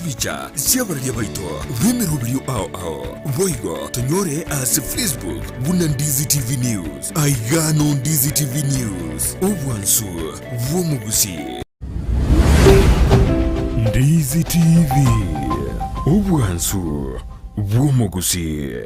Chibicha chi'abararia baito b'emeroberio ao ao. Boigo tonyore ase Facebook buna Ndizi TV News. Aiga no Ndizi TV News, obwansu bw'omogusii. Ndizi TV, obwansu bw'omogusii.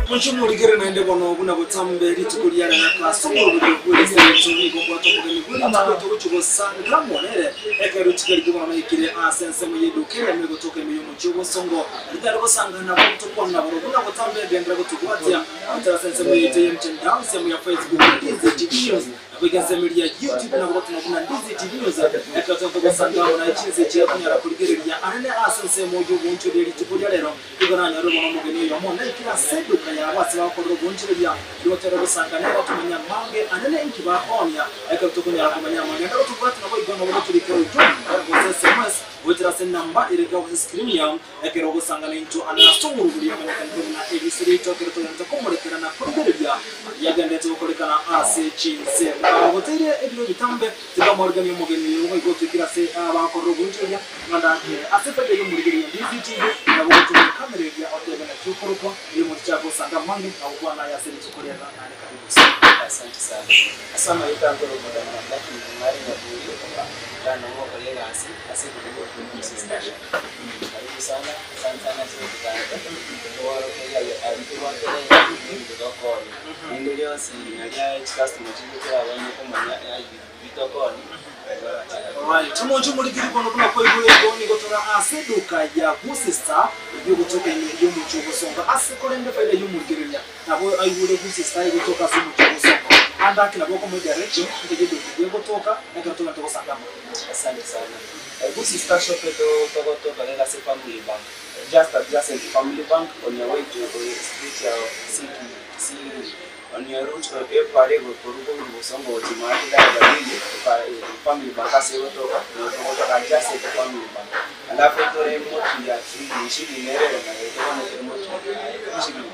Mochie morigere naende bono buna botambe rituko ria reraka ase omoroberi okweresa engencho nigo mbwate omogeni bwe rituko togochia gosanga amo nere ekero rituko eri bono naikire ase ensemo y'eduka eyemo egotoka ime y'omochie obosongo ritari gosanga nabo tokwana nabarobwo buna botambe genderera gotobwatia goetera ase ensemo yaito y'emtandao ensemo ya Facebook Ndizi TV News Naboigo ensemo eria ya YouTube nabo gotoma buna Ndizi TV News ekero togosanga amo naye chinsa echi okonyara korigereria anene ase ensemo y'oboonchoreria rituko ria rero. Igo nanyore bono omogeni oyomo naikire ase eduka yabo ase bagokorera oboonchoreria, nigo tore gosanga nere tomanye amange anene inki bakoonia. Ekero tokonyara komanya amange ande gotobwate naboigo nabo gotorikera ujumbe gose sms goetera ase enamba ere iga gose escreen yao ekero ogosanga naintwe ande ase omorobori omanyekanete buna eriso riaito ekero togenderete komorekera na korigereria aria agenderete gokorekana ase chinsemo. Agoteire ebiro ebitambe tikamorigania omogeni oyo boigo otoikire ase abagokorera oboonchoreria. Ng'a ndake ase efaida y'omorigereria DCTV, nabo gotumia ekamera eria otebe naki okorokwa, erio motichake gosanga amange na gokwana aye ase rituko riaye naende karibu sana. Asante sana. Ase amarieta nkorokwa Daniel Lucky Ng'are Nyaburi, omwana ogokora egasi ase ekerogo kia Sister Shop. Karibu sana, asante sana ase gototanga, toborokereria aria tobwate rero ebinto tokoonia. Rinde rionsi naria chicustomer chiria chirabanye komanya Alright, omonche omorikiri bono buna kwaigure igo nigo tore ase eduka ya Gusista eyio egotoka ime y'omochie o Bosongo ase korende faida y'omorigereria nabo aigure Gusista egotoka ase omochie o Bosongo ande ake nabo okomoa edirection nkeria eduka eyio egotoka ekero togende gosanga amang'ana. Asante sana. Gusista shop togotoka iga ase Family Bank, just adjacent to Family Bank on your way to street ya C. Onye route epara egokorwa korwa bosongo gochia maate daraja pili epara family bank ase egotoka nigo togotoka adjacent to family bank alafu tore motu ya shibini shibini nere ere magega bono tore motu ya shibini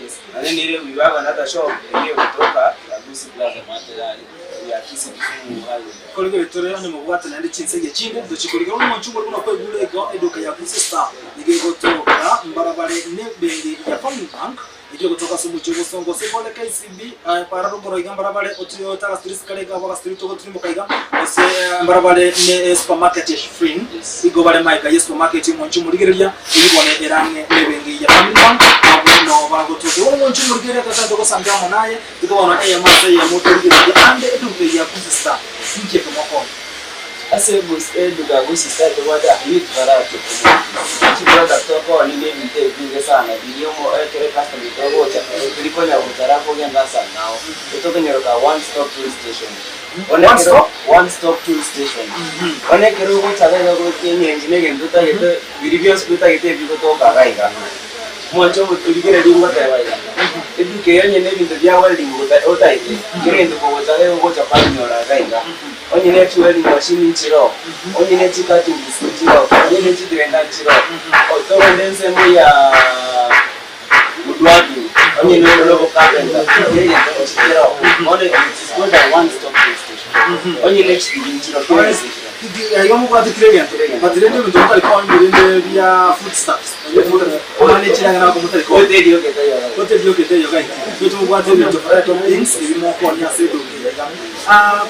yes naende nere we have another shop eye egotoka ya Lucy plaza maate iga aria ya Kisii Kisumu highway. Korigeri tore onye mobwate naende chinsegi echinde ntochie korigia omonche omorimo na kwaigure igo eduka ya Gusii Star nigo egotoka mbarabare nebengi ya Family Bank Erio gotoka ase omochie obosongo gose kore KCB, aye para rogoro iga mbarabare otoyota agastreet kare iga abwo agastreet ogotirimboka iga, gose mbarabare ne supermarket ya Shifrin, igo bare magega ye supermarket omonche omorigereria, eyio bono ere ang'e nebenki ya Family Bank, abwo noo bagotokia. Bono omonche omorigereria totagete gosanga amo naye, igo bono eyemo ase eyemo torigereria ande eduka eye ya Gusii Star, inki eke mokonya? Ase eduka ya Gusii Star tobwate a huge variety of commodities. Chiproduct tokoonia na ebinto ebinge sana biria omo ekero ecustomer etogocha tori konya gocha alafu ogende ase ang'ao. Etokonyeroka one stop tool station. Bono One ekero stop? one stop tool station. Bono ekero ogocha iga iga goika eng'encho na egento otagete biria bionsi otagete ebigotoka iga iga. Mwanche origererie ngoteba iga, eduka eye onye na ebinto bia welding otaete, kera egento kogocha iga ogocha kwanyora iga iga. Onye ne chiwelding machine nchiroo, onye ne chicutting disc nchiroo, onye ne chigrinder nchiroo, togende ensemo ya woodworking, onye nore obocarpenter, kera egento ngochi keroo. Bono it is called a one stop tool station. Onye ne chipigi nchiroo, kera egento nchiroo. Igo mobwate kera egento, but rende ebinto motari koonia rende bia food stuffs, omanye chiragera nabo motari koonia. Hoteli yoka etaiyo iga. Hoteli yoka etaiyo iga. Intwe tobwate ebinto variety of things ebi mokoonia ase eduka eye iga.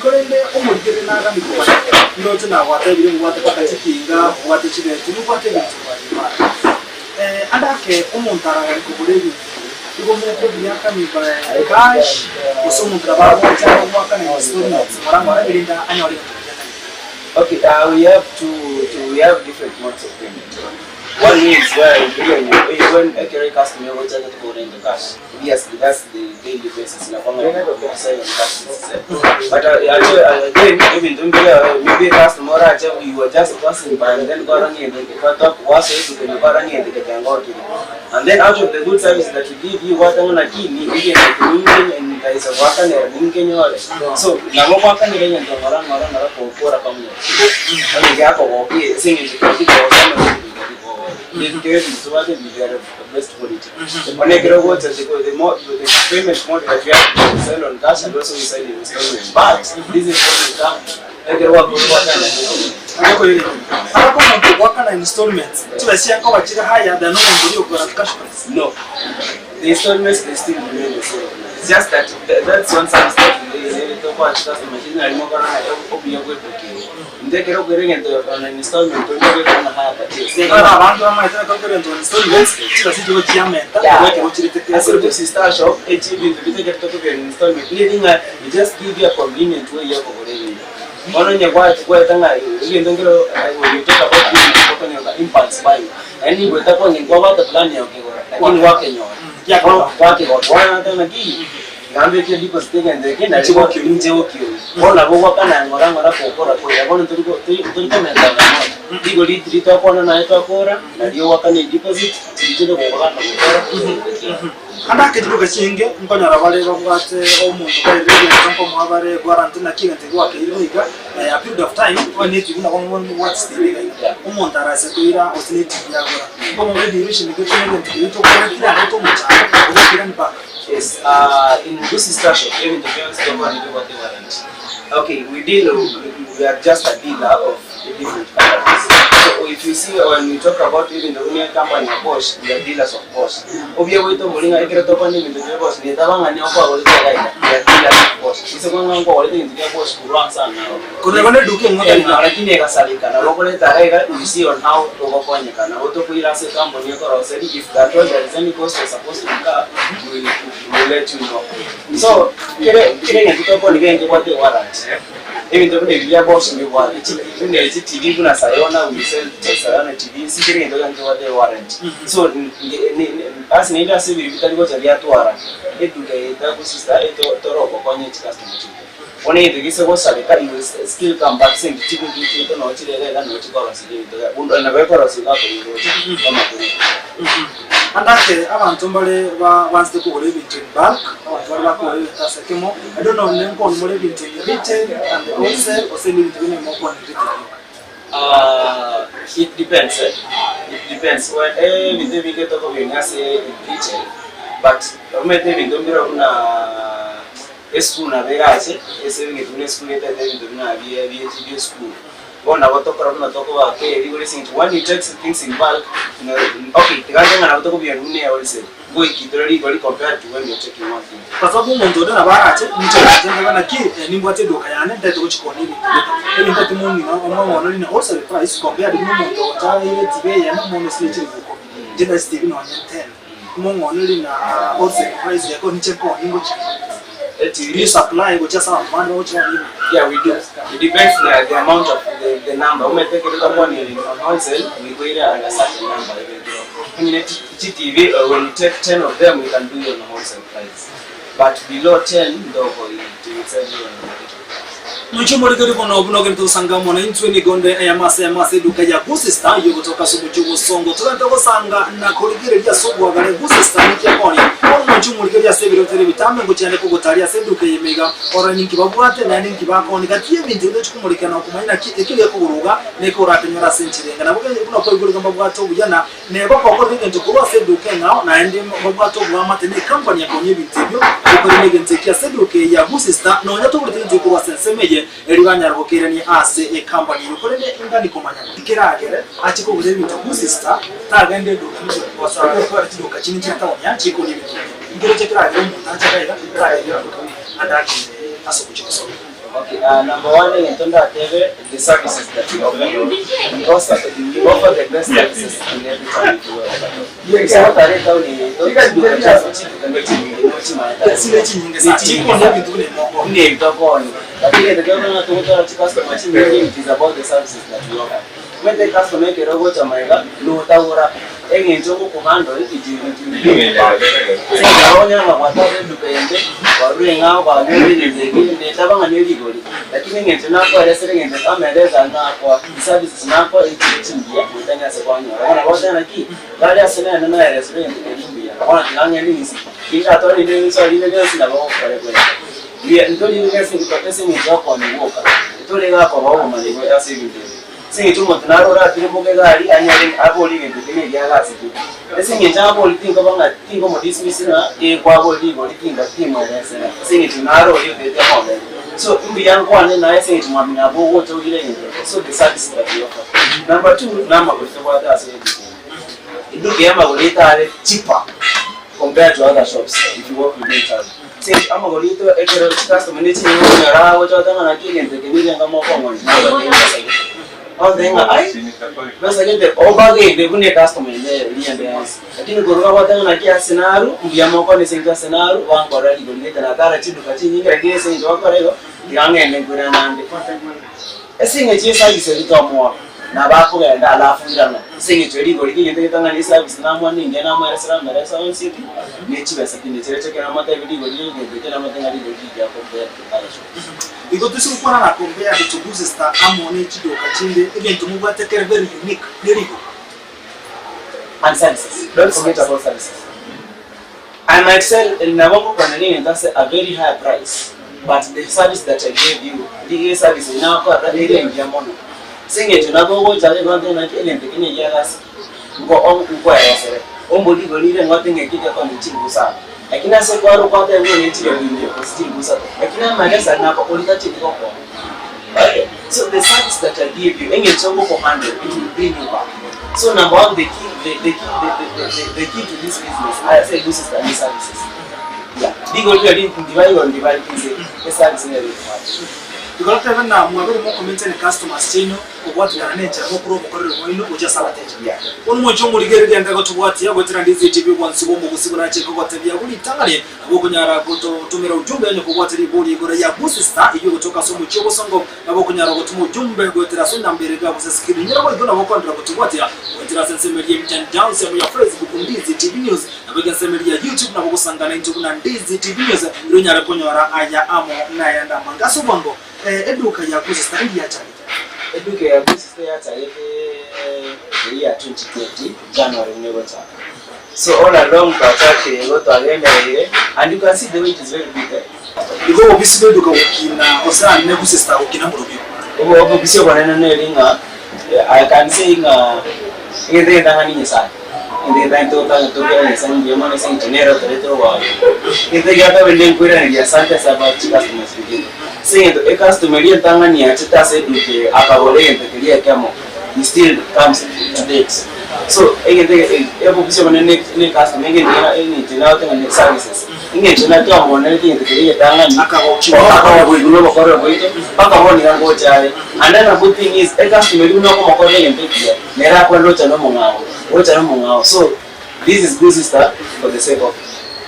Korende omorigereria nagambie komanya, ndoche nagwatebire ngobwate mpaka chitinga, ngobwate chibeti, nobwate ebinto mbalimbali. Ande ake omonto araganie kogora ebinto ebi, igo mokobiakania by cash, gose omonto nabo agocha agoakana in installments ng'ora ng'ora erinde anyore ebinto biria atagete. Okay, we have two, two, we have different modes of payment. One is where you, you, when ekero ecustomer egocha kogora into cash. Obviously that's the daily basis nakwang'ana ogosaina cash but again ebinto mbire maybe customer orache you are just passing by and then kwarora ng'a egento wasoa eduka ime kwarora ng'a egento kiangokire and then out of the good service that we give you gwateba ng'a naki egento eke ninkenye nkaisa goakanera ninkenyore so nabo ogoakanera egento ng'ora ng'ora ng'ora kogokora kong'e onye giakogokia ase eng'encho keri kigosoma Best quality. Bono ekero ogocha the more the payment mode that you have to sell on cash and also we sell in installment. But this installment come ekero wakorire gwatanga. Ariko omonto ogoakana installments, chibesa chiaye nkoba chire higher than omonto oria okogora cash price. No. The installments they still remain the same. It's just that that's one service that we tokoa customer chiri nari mokora obuya bwe eduka eye. Intwe ekero okoira egento on an installment tori kobeka ng'a haya purchase. Ekero abanto bamaete ekero okogora egento on installments, chibesa echio chiamenta Yeah. ekero chirete Ase Gusii Star Shop echi ebinto bito ekero tokobira in installment neri ng'a we just give you a convenient way ya okogora ebinto. Bono onye gwaeta ng'a egento nkero when you talk about giving okonyora impulse buying naende nigo etakonye nkwabwate plan ya okegora lakini gwakenyora. Bono gwakegora bono nateba naki iga mbeke deposit egento eke nari ninche gokioria. Bono nabo ogwakana ng'ora ng'ora gokora koira bono ntori ntori komenta mono. Rigori ritiri twakwana naye twakora nario ogwakana edeposit riche gokora na gokora egento kiago. Ande ake chiduka chinge nkonyora bare babwate omonto bairire egento nkomoa bare guarantee naki egento ekio gwakeirire iga a period of time onye ne etibi nabo mobwate stiri iga iga. Omonto arase koira gose ne etibi agora nkomoa edirisha gete na egento keria tokoretire arete omochando ogokoirani back. Yes, in Gusii Star Shop ebinto bionsi tokora nibibwate warranty. Okay, we deal, we are just a dealer of different companies. So if you see when we talk about ebinto buna ecompany ya Bosch, we are dealers of Bosch. Obuya bwaito bori ng'a ekero tokwana ebinto bia Bosch, netaba ng'a nigo kwagorete iga iga, we are dealers of Bosch. Gose kwang'a nkwagorete ebinto bia Bosch korwa anse aa naro. Korwa igo neduka eng'o tari Eng'ao, lakini egasareka. Nabo okoreta iga iga, you see on how togokonyeka. Nabo tokoira ase ecompany ekoroseria, if at all there is any cost you're supposed to incur, we will, we will let you know. So, kere kere egento tokoni gento ebwate ewarranty. Ebinto buna ebi bia Bosch mbibwate, chi buna echi TV buna Sayona, we sell Sayona TVs, kera egento gento kebwate ewarranty. So, ase naende ase ebiri bitari gocha biatwara, eduka eye tagosista eto torogokonya chicustomer chiaito. Bono egento gese gosareka you will still come back ase engaki chibunduki chiaito noo chire iga iga noo chikorosia ebinto iga buna nabo ekorosia iga akoiroche amakuru. Ande ake abanto mbare ba baanchete kogora ebinto in bulk, abanto bare bakogora ebinto ase ekemo, I don't know onye nkooni more ebinto in retail and wholesale gose nebinto binde mokooni retail rioka. It depends eh, it depends when ebinto ebinge tokobionia ase in retail but omanyete ebinto mbire buna Esukuru nabo erache, ase ebinto buna esukuru etete ebinto buna bie bie bie esukuru. Bono nabo tokora buna tokobaka rigori ase eng'encho when you take things in bulk, okay tiga nte ng'a nabo tokobiira buna eya wholesale, ngoiki tore rigori compared to when you are taking one thing. Kwa sababu omonto onde nabo arache, inche orache nkabe naki nimbwate eduka yane ntagete gochia koonia ebinto gete. Ebinto ati mong'ina omong'ono rina wholesale price compared buna omonto ogocha aire etibi eyemo mono esire chilifu ikomi. Inche ndase etibi nonye ten. Omong'ono rina wholesale price geko ninche nkoonia ngochia. Etibi Do you supply gochia ase abanto bande bagochia baria ebinto? Yeah, we do. It depends na the amount of the, the number. Omanyete ekero tokoonia ebinto on wholesale, we go ire at a certain number ebinto. Onye ne chi TV, when you take 10 of them, we can do it on a wholesale price. But below 10, ndoko it will sell you on a retail price. Mochie omorikeri bono buna ogenderete gosanga amo naintwe nigo onde eyemo ase eyemo ase eduka ya Gusii Star yogotoka ase omochie obosongo. Togende gosanga na korigereria ase obwagare Gusii Star ninki ekoonia. Bono mochie omorigereria ase ebiro bitari ebitambe ngochia naende kogotaria ase eduka eye meiga orore ninki babwate naende ninki bakoonia. Gati y'ebinto ebi tochia komorikera na okomanya naki ekio gekogoruga na eke orakenyore ase enchera enga. Nabo buna kwaigure iga mbabwate obuya na Neba gokora egento korwa ase eduka eng'ao, naende mbabwate oboamate ne ekampani ya koonia ebinto ebio, gokora negento eki ase eduka eye ya Gusista, nonya togorete egento eke korwa ase ensemo eye, erio banyare gokeirania ase ekampani eyio. Korende ingani komanya ng'a keragere ache kogora ebinto Gusista, tagenda eduka gose chiduka chinde chire taoni aa chikoonia ebinto ebio. Nkeroche keragere omonto ache iga iga, tagenda eduka ande agende ase ogochia gosoma. Okay, number one egento ndatebe the services that we offer we offer, we offer the best services in every town in the world. So otare town yaito chiduka chiaso chiduka nechinyinge nochimanyete Chire chinyinge sana, chikoonia ebinto buna emoko. buna ebitokoni lakini egento kiokonyora togotwara chicustomer chinyinge it is about the services that we offer. Omanyete ecustomer ekero ogocha magega notagora eng'encho ogokohandle it will be ase eng'encho okonyora ng'a gwatwarire eduka ende kwarure eng'ao kwanyorire egento eke netaba ng'a nerigori lakini eng'encho nakoeresera eng'encho amaelezo ayio nakoa chiservices nakoa echire chingiya goetania ase kwanyora. Bono goteba naki gari ase nere naeresire egento keria mbuya bono tiga ng'ende inse tindatwara rinde risoa rinde rionsi nabo ogokora ekwenda. Mbuya ntori ase eng'encho ya okooni gwoka, tori iga akoba obomanyi ase ebinto ebi. Ase eng'encho omonto naro oratirimboke egari anyore abori egento eke negiagasete. Ase eng'encho abori tinkoba ng'a tinkomodismiss ng'a ee kwabori rigori tinga timoeresera. Ase eng'encho naro oria otebete among'aini. So mbuya nkwane naye ase eng'encho mwami nabo ogocha oire egento eke. So the service that we offer. Number two, namagori tobwate ase eduka eye. Eduka eye amagori etare cheaper compared to other shops if you walk within town. Ase eng'encho amagori aito ekero chicustomer ne chinyinga okonyora agocha goteba ng'a naki egento eke nigo enga mokong'onia, nagotebia besa gete. Ogoteba ng'a ai, besa gete obagende buna ecustomer ende eria ende yonsi. Lakini korwa babwate ng'a naki ase naru, mbuya mokone ase eng'encho ase naru, bankorera rigori gete natara chiduka chinyinge lakini ase eng'encho bakora igo, tiga ng'ende nkwirane naende. Ase eng'encho y'eservice eria twamoa, nabo akogenda alafu irana, ase eng'encho rigori rigento getang'ani eservice namoa ningiya namoeresera amereso onsi pi, ne chibesa pi nechirochio ekero namotebia rigori ri'egento ekio namotebia ng'a rigori rigiya compared to other shops. Igo toise gokwana na compared to Gusii amo ne chiduka chinde, egento mobwate kere very unique nerigori. And services, don't forget about services. I might sell nabo ngokwana negento ase a very high price but the service that I gave you riria eservice eye nakorora nere engiya mono. Ase eng'encho nabo ogocha iga ontebie naki egento eke negiagasi nko nkoeresere ombori rigori rire ngote ng'a eki gekonya chilifu isano lakini ase kwaro kwateba ng'a onye chilifu ibere gose chilifu isato lakini amaene ase nako oria tacheti gokonya. Okay, so the service that I give you eng'encho ngoko handle it will bring you back. So number one the key the, the key the, the, the, the key to this business I say this is the new services. Yeah. Rigori riria ndiba igoro ndiba inse eservice nere ekwate. Igoro tebe ng'a mwabere mokomaintain customers chiaino kobwatikana nenchera mokore obokoreri bwaino gochia ase abateja. Yeah. Bono mwanche omorigereria ande gotobwatia goetera Ndizi TV obwansu bw'omogusi borache kogotebia buna ritang'ani Nabo okonyara gototomera ujumbe onye kobwate ribori igoro ya Gusii Star eyio egotoka ase omochie obosongo. Nabo okonyara gotoma ujumbe goetera ase enamba ere iga gose screen nyora boigo nabo okoenderera gotobwatia goetera ase ensemo eria y'emitandao ensemo ya Facebook Ndizi TV News nabo iga ensemo eria ya YouTube nabo ogosangana intwe buna Ndizi TV News erio onyare konyora aya amo nayande amange ase obwango Eduka ya Gusii Star eria yachagete. Eduka ya Gusii Star yachagete the year 2020 January buna egochaka. So all along twachakire igo twagendereire and you can see the way it is very big eh. Igo obobisi bw'eduka gokina osane gose sitagokina mborobio. Obo obobisi obonene neri ng'a I can say ng'a egento egetang'ani Nyasaye, egento egetang'ani togotanga tokera Nyasaye mbuya mono ase eng'encho nere otoretire oboagacho. Egento gia kabere nenkoiraneria asante ase aba chicustomers chiaito. Ase eng'encho ecustomer eria entang'ani yachete ase eduka eye akagora egento keria ekemo. he still comes to date so egento obobisi obonene ne ecustomer egento eng'encho nagote ng'a ne services eng'encho naki twamonerete egento keria egetang'ani akagochigwa na obokorero bwaito mpaka bono iga ngocha are and then a good thing is ecustomer eria buna okomokorera egento ekiya nere akorire ocha na omong'ao ocha na omong'ao so This is good sister for the sake of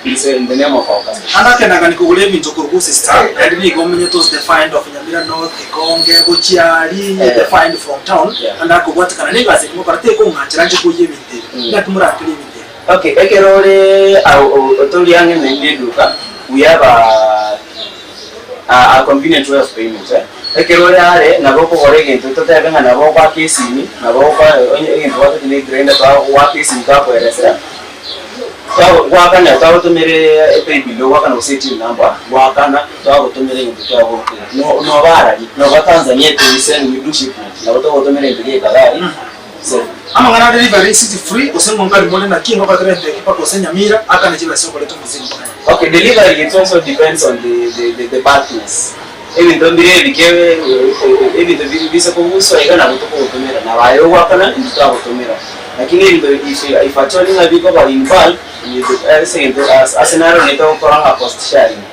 in the name of our customer. Ande akenagani kogora ebinto korwa Gusii Star, naende nigo omenyete ase the find of Nyamira North, Ikonge, gochia aria the find from town, ande akobwatekana na egasi eke mokora tekong'anchera nche koyia ebinto ebi. Naki morakere ebinto ebi? Okay, ekero ore otori ang'e naende eduka, we have a a convenient way of payment eh. Ekero ore are nabo okogora egento totebe ng'a nabo ogoaka esimi, nabo ogoka onye egento gwatete ne egrinder twagoaka esimi twakoeresera, twagoakana twagotomera epaybill ogoakana gose etill number, goakana twagotomera egento kiago no noba arari, noba Tanzania we send we do shipment, nabo togotomera egento giaikara aria so. Amang'ana a delivery city free gose ng'ongari more naki ngokotera enteke mpaka gose Nyamira akane chibesa okoreta omozigo mpaka Nyamira. Okay delivery it also depends on the the the the bulkness. Ebinto mbire ebike ebinto bise koguswa iga nabo tokogotomera, nabo aye ogoakana intwe twagotomera. Lakini ebinto if if at all ng'a bikoba in bulk ase egento ase naro nigo togokora ng'a cost sharing.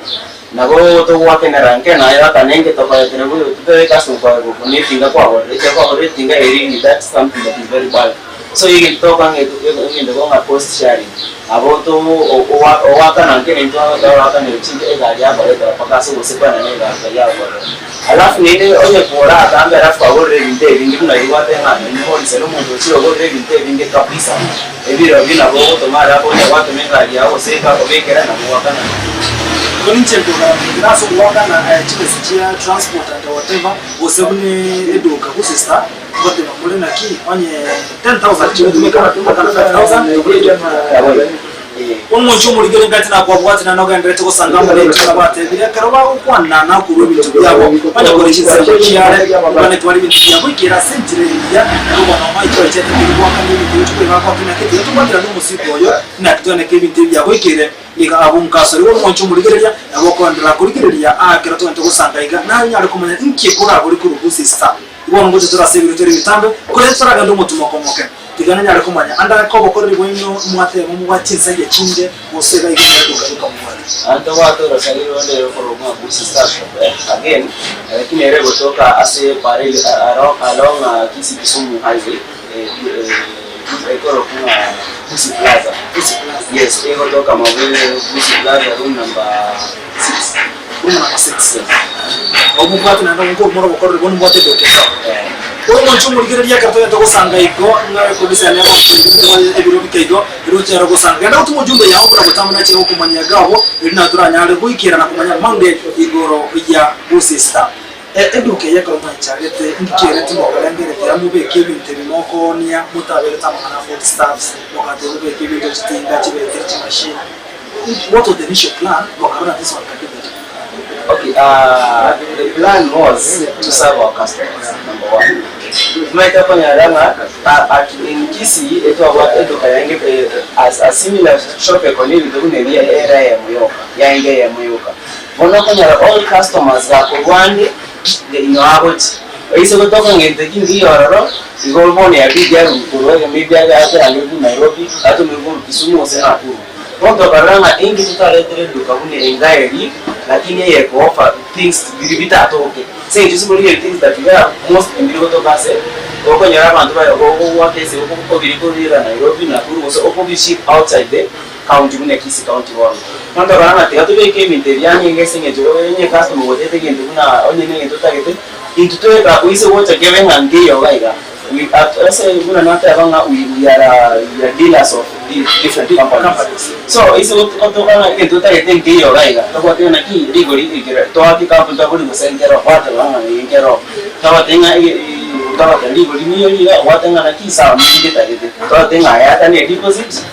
Nabo togoakenera nke naye oakane nke tokoetere tobe ase buna etinga kwagorire ekero kwagorire etinga eri that's something that is very bulk. So egento togokora ng'a egento ng'a cost sharing. Nabo ogoakana nke naintwe twagoakanera chinto egari yakoretera mpaka ase ogosekwana na egari baria yakorera. Alafu naende onye kora atambe alafu kwagorire ebinto ebinge buna riria gwateba ng'a nonye wholesale omonto ochire ogorire ebinto ebinge kabisa, ebirobio nabo ogotoma alafu onye gwatoma egari yago gose ekakobekera nabo ogoakana. Igo ninche nkogaranteria ase ogoakana chibesa chia transport and whatever gose buna eduka gose star. Ngoteba more naki onye 10,000 chigotumeka akana 5,000 togore etuka. Omonche omorigere ngati nakwabwate naende ogendererete gosanga amo naintwe buna batebire, ekero bagokwana nakorua ebinto biabo, banya kore chinsemo chiare, oganetware ebinto biabo goikera ase enchera engiya, nario bono omache oichete teri goakana ebinto ebio chikori bagoaka naki tiga tobwaterane omosiko oyo, naki toeneke ebinto ebi biagoikeire. Iga abwo nkasore igo omonche omorigereria, nabo okoenderera korigereria aa ekero togente gosanga iga, naye onyare komanya inki korabore korwa gusista. Bono ngocha tore ase ebiro tore ebitambe, korende toragende omotumo omoke. Tiga nonyare komanya ande ake obokoreri bwaino mwateba mobwate chinsagia chinde, gose iga iga nere duka duka mobwate. Abanto batorosaire onde ere okorwa buna Gusii Star Shop again, lakini ere egotoka ase pareli along Kisii Kisumu highway ekorokwa ng'a Gusii Plaza. Gusii Plaza. Yes, egotoka Mabuye Gusii Plaza room number 6. Room number 6. Abwo mobwate naende abwo nkorumora obokoreri bono mobwate eduka ero. Omonche omorigereria ekero togente gosanga igo, ng'a ekodisa yane egokoigwa ebiro bike igo, eroche ero gosanga. Genda gotuma ojumbe yao buna botambe nachia gokomanyia iga abwo, erio naye toranyare goikerana komanya amange igoro ya gosista. Eduka eye ekero mwanchagete, inki ere timokarengereria mobeke ebinto ebi mokoonia, motaberete amang'ana a food stuffs, mogateba mobeke ebinto chitinga, chibetiri, chimashini. What was the initial plan mokarora this one can do better? Okay, the plan was to serve our customers, number one. Omanyete okonyora ng'a at in Kisii etwabwate eduka yaenge as a similar shop ekonywa ebinto buna ebi ere eyemo yoka, yaenge eyemo yoka. Bono okonyora all customers gakorwa ande inwe agochia. Oise gotoka ng'a egento eki nkiya ororo, igo bono yabidi arwe korwa maybe akerange korwa Nairobi, atomerwe korwa Kisumu gose Nakuru. Bono tokarora ng'a inki totaretere eduka buna enga eria, lakini eye eko offer things biria bitatoke. Ase eng'encho ase korigereria things that we have mostly mbiri gotoka ase okonyora abanto baye ogoaka esegi obiri korira Nairobi, Nakuru gose okobi ship outside the county buna Kisii county bono. Bono tokarora ng'a tiga tobeke ebinto ebi ang'e iga ase eng'encho onye customer ogochete egento buna onye na egento otagete, intwe toeka oise gocha kebe ng'a nkeiyo iga iga. We at ase buna nateba ng'a we we are we are dealers of different companies. So ase gotoka ng'a egento otagete nkeiyo iga iga, tobwate ng'a naki rigori rikere toake ekampuni tobori gose nkero gwateba ng'a ee nkero. Tobwate ng'a togoteba rigori niyo riga obwate ng'a naki sawa ninki ngetagete. Tobwate ng'a aya akane edeposit,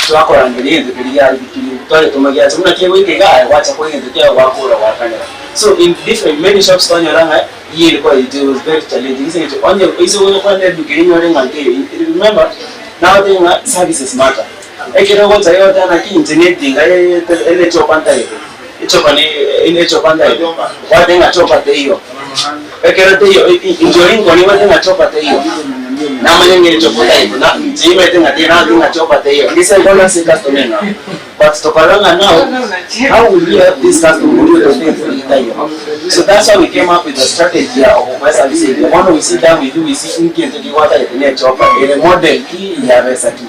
twakorangeria egento keria giarigitirie twagetoma giacha buna kegoika iga aye gwacha koa egento kiago gwakora gwakanera. So in different many shops twanyora ng'a. Eyio erikora it was very challenging ase eng'encho onye oise gocha kogenda eduka eria onyore ng'a nkeiyo remember nagotebia ng'a services matter. Ekero ogocha iga ogoteba naki inche ne etinga ere echopa ntagete, echopa ne echopa ntagete, gwateba ng'a chopa teiyo, ekero teiyo inche oria nkoni gwateba ng'a chopa teiyo, namanya ng'a echopa otagete na inche nimanyete ng'a teiyo nagotebia ng'a chopa teiyo, gese bono ase ecustomer eng'ao. But tokarora ng'a now, how will we help this customer oria ototebeti taiyo. So that's why we came up with a strategy ya ogokoa eservice eye. Bono we sit down with you, we see inki gento kigwatagete ne echopa ere model ki ya besa ki.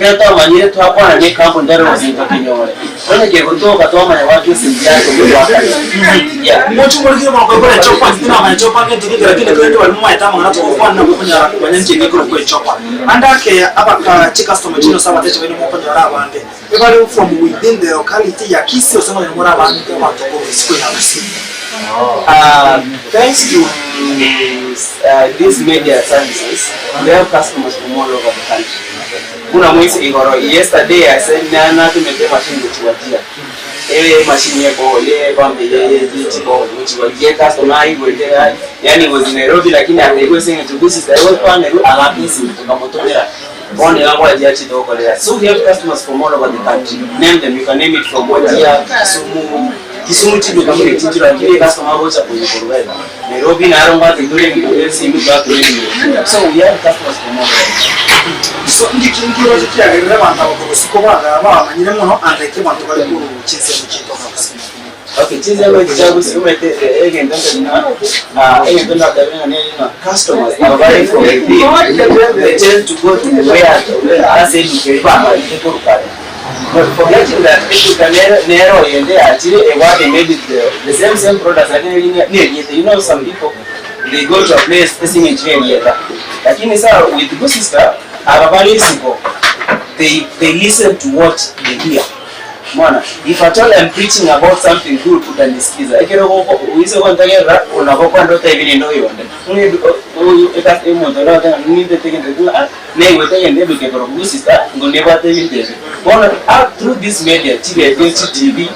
Ekero twamanyire twakwana ne ekampuni tore gose ntokenyore. Onye kegotoka twamanya goaka esegi yake oria gwakare. Yeah. Moche morigere mono koigora echopa, inche tinamanya echopa ngento gete lakini korende baria momaete amang'ana togokwana nabo okonyora komanya inki egekorokwa echopa. Ande ake abaka chicustomer chino ase abatecha baino mokonyora abande ebare from within the locality ya Kisii gose nonya more abande abanto korwa isiko ya Gusii. Thanks to these media services we have customers from all over the country. Buna moise igoro yesterday ase natumete emachine gochia Wajir. Emachine ye borehole ye pump ye chiborehole gochia Wajir customer aigwete yaani was in Nairobi lakini akaigwa ase eng'encho this is the road agaka esimi tokamotomera. Bono iga Wajir achete gokorera. So we have customers from all over the country. Name them, you can name it from Wajir, Kisumu, Kisumu chiduka buna chinchiro lakini ecustomer agocha konya korwa iga. Nairobi naro mbwate tore esimi twatura ebinto. So we have customers from all over. So inki nkiroche kiagerire abanto aba korwa isiko baga bamanyire mono unlike abanto bare korwa chinsemo chiaito iga gusii. Okay, chinsemo echi chia gusii omanyete egento nkeri ng'a egento ndatebe ng'a neri ng'a customers aba bare from within they tend to go to where ase eduka eria bamanyete korwa kare. But forgetting that eduka nere nero eyende yachire ebwate maybe the the same same products lakini eri neriete you know some people they go to a place ase eng'encho ya erieta lakini sa with Gusii Star aba bare isiko they they listen to what they hear. Mwana, if at all I'm preaching about something good utanisikiza. Ekero goko oise gontegerera nabo kwande otebi rende oyonde. Ng'a edu oyo ekasi omonto ore ogoteba ng'a nintete egento ekio ng'a ah naigwete egento eduka ekorokwa good sister ngo nebwate ebinto ebi. Bono ah through this media chiredio, chitibi,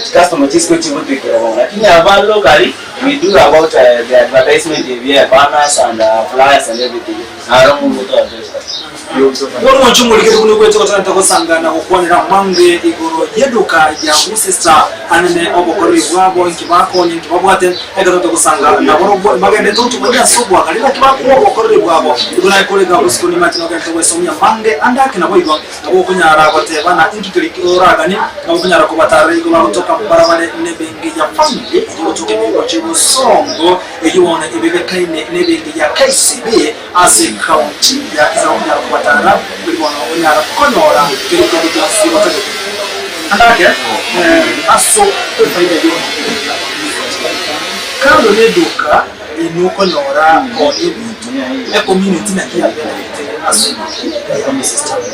chicustomer chisiko chigotoikera bono. Lakini aba locally we do about the advertisement ebia banners and flyers and everything. Naro omonto toaddressa. Bono mwanche omorikeri buna ogwete gotarenta gosanga na gokwanera amange igoro y'eduka ya Worcester anene obokoreri bwabo inki bakonya inki babwate ekero torente gosanga naborobwo mbagendete gotumanyia ase obwagare naki bakoa obokoreri bwabo igo naye kore iga bosiko nimanyete nogenderete gwesomia amange ande ake naboigo nabo okonyara gotebana inki keria oraganie nabo okonyara kobatarera igo bagotoka mbarabare nebengi ya family eyio gotoka emigochi bosongo eyio bono ebebekaine nebengi ya KCB. Ase ekaunti ya Kisii onyara kobatara buri bono onyara konyora keri kende gionsi otagete. Andake ase efaida y'omoteria kando neduka inwe okonyora koonia ebinto, ecommunity naki ya benefitire ase eduka eye ya Mrs Chapman?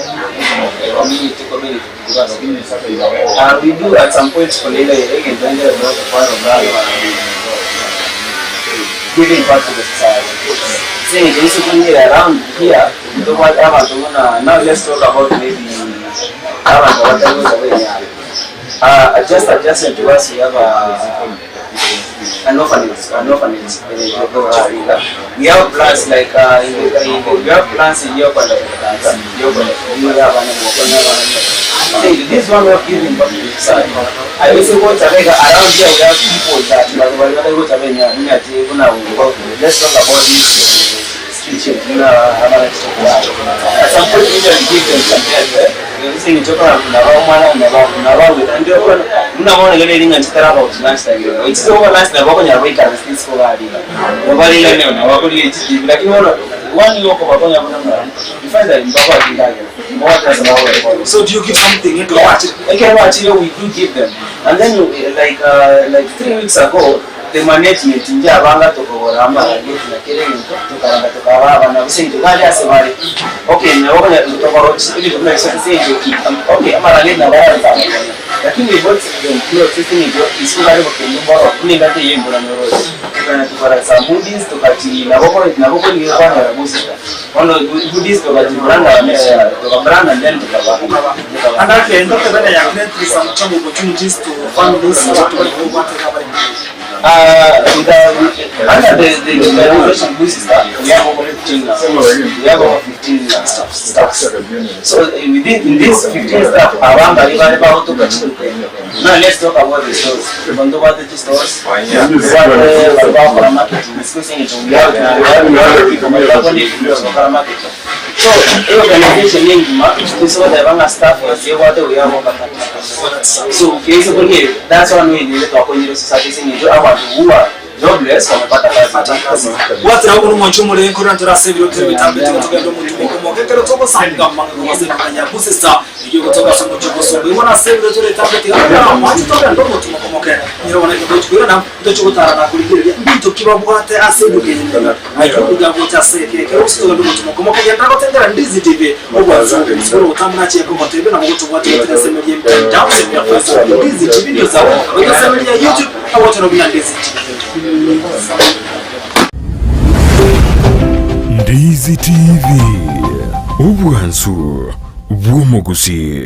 We do at some point kuna ile egento ende giving back to the society. Ase eng'encho risuko rire around here, ntobwate abanto buna now let's talk about maybe abanto abatari gocha kwenyara. Just adjacent to us we have a an orphanage, an orphanage iga. We have plans like in the, in the, we have plans in Yokwenda Kotanga, Yokwenda Kotanga, abana mokona abana. This one way of giving back to the society. Aye gocha beka around here we have people that bari bari batari gocha benya buna buna let's talk about this street children buna abana at some point we usually give them some help eh saying chokora naba omwana naba naba ndio buna bono gere ringa nchitara about lunch time it's over lunch nabo konyara goikara streets ko bari bari ne nabo kuri chijibi lakini bono one yoko bakonya buna you find that mbaba akindagira So do you give something ekero Yeah, gwachire? ekero gwachire we do give them and then like uh, like 3 weeks ago the management nje abanga tukogora amarageti na kere egento tukaranga tukaba abana gose intwe bari ase bare okay nabo konya tokoro ebinto buna biso ase intwe okay amarageti nabo arareta lakini we bought them clothes ase eng'encho isiko bare bokendu mboro buna engaki eye embura nyoroche tukagenda tukora some hoodies tukachi nabo ko nabo korigia kwanyora gosika Bono hoodies tokachibranda tokabrand and then tukaba And ake ndotebene ya create some job opportunities to families abantu bari kubwate abari With the, with, under the, the organization Blue Sister, we have over 15, we have over 15 staffs. So within in this 15 staff, abamba bari bahutuka chituke. Now let's talk about the stores. Bantu bate stores. Bate bakora marketing. Excuse me, we have we have we have people bakora marketing. So organization yengima tusobola banga staff yebwate we have over 30. So basically that's one way nile twakonyire society singijo abantu who are jobless wamepata kazi. Gwatera ogo nomwancho omorenge ore ntora ase ebiro tore bitambe tiga togende omotumo okomoka ekero togosanga amang'ana gose emang'ana ya busesa eyio gotoka ase omochie ogosomba igo nase ebiro tore bitambe tiga mwanche togende omotumo okomoke nyora bono ekero togochi koirana ntochi gotara na korigereria mbinto ki babwate ase eduka eye nigo ayio iga agocha ase eke ekero gose togende omotumo okomoke genda gotengera Ndizi TV obwansu bore obotambe nachie kogotebia nabo gotobwate goetera ase emeria emitandao ase emeria ya Facebook Ndizi TV News abo goetera ase emeria ya YouTube agochora buna Ndizi TV. Ndizi TV, obwansu bw'omogusii.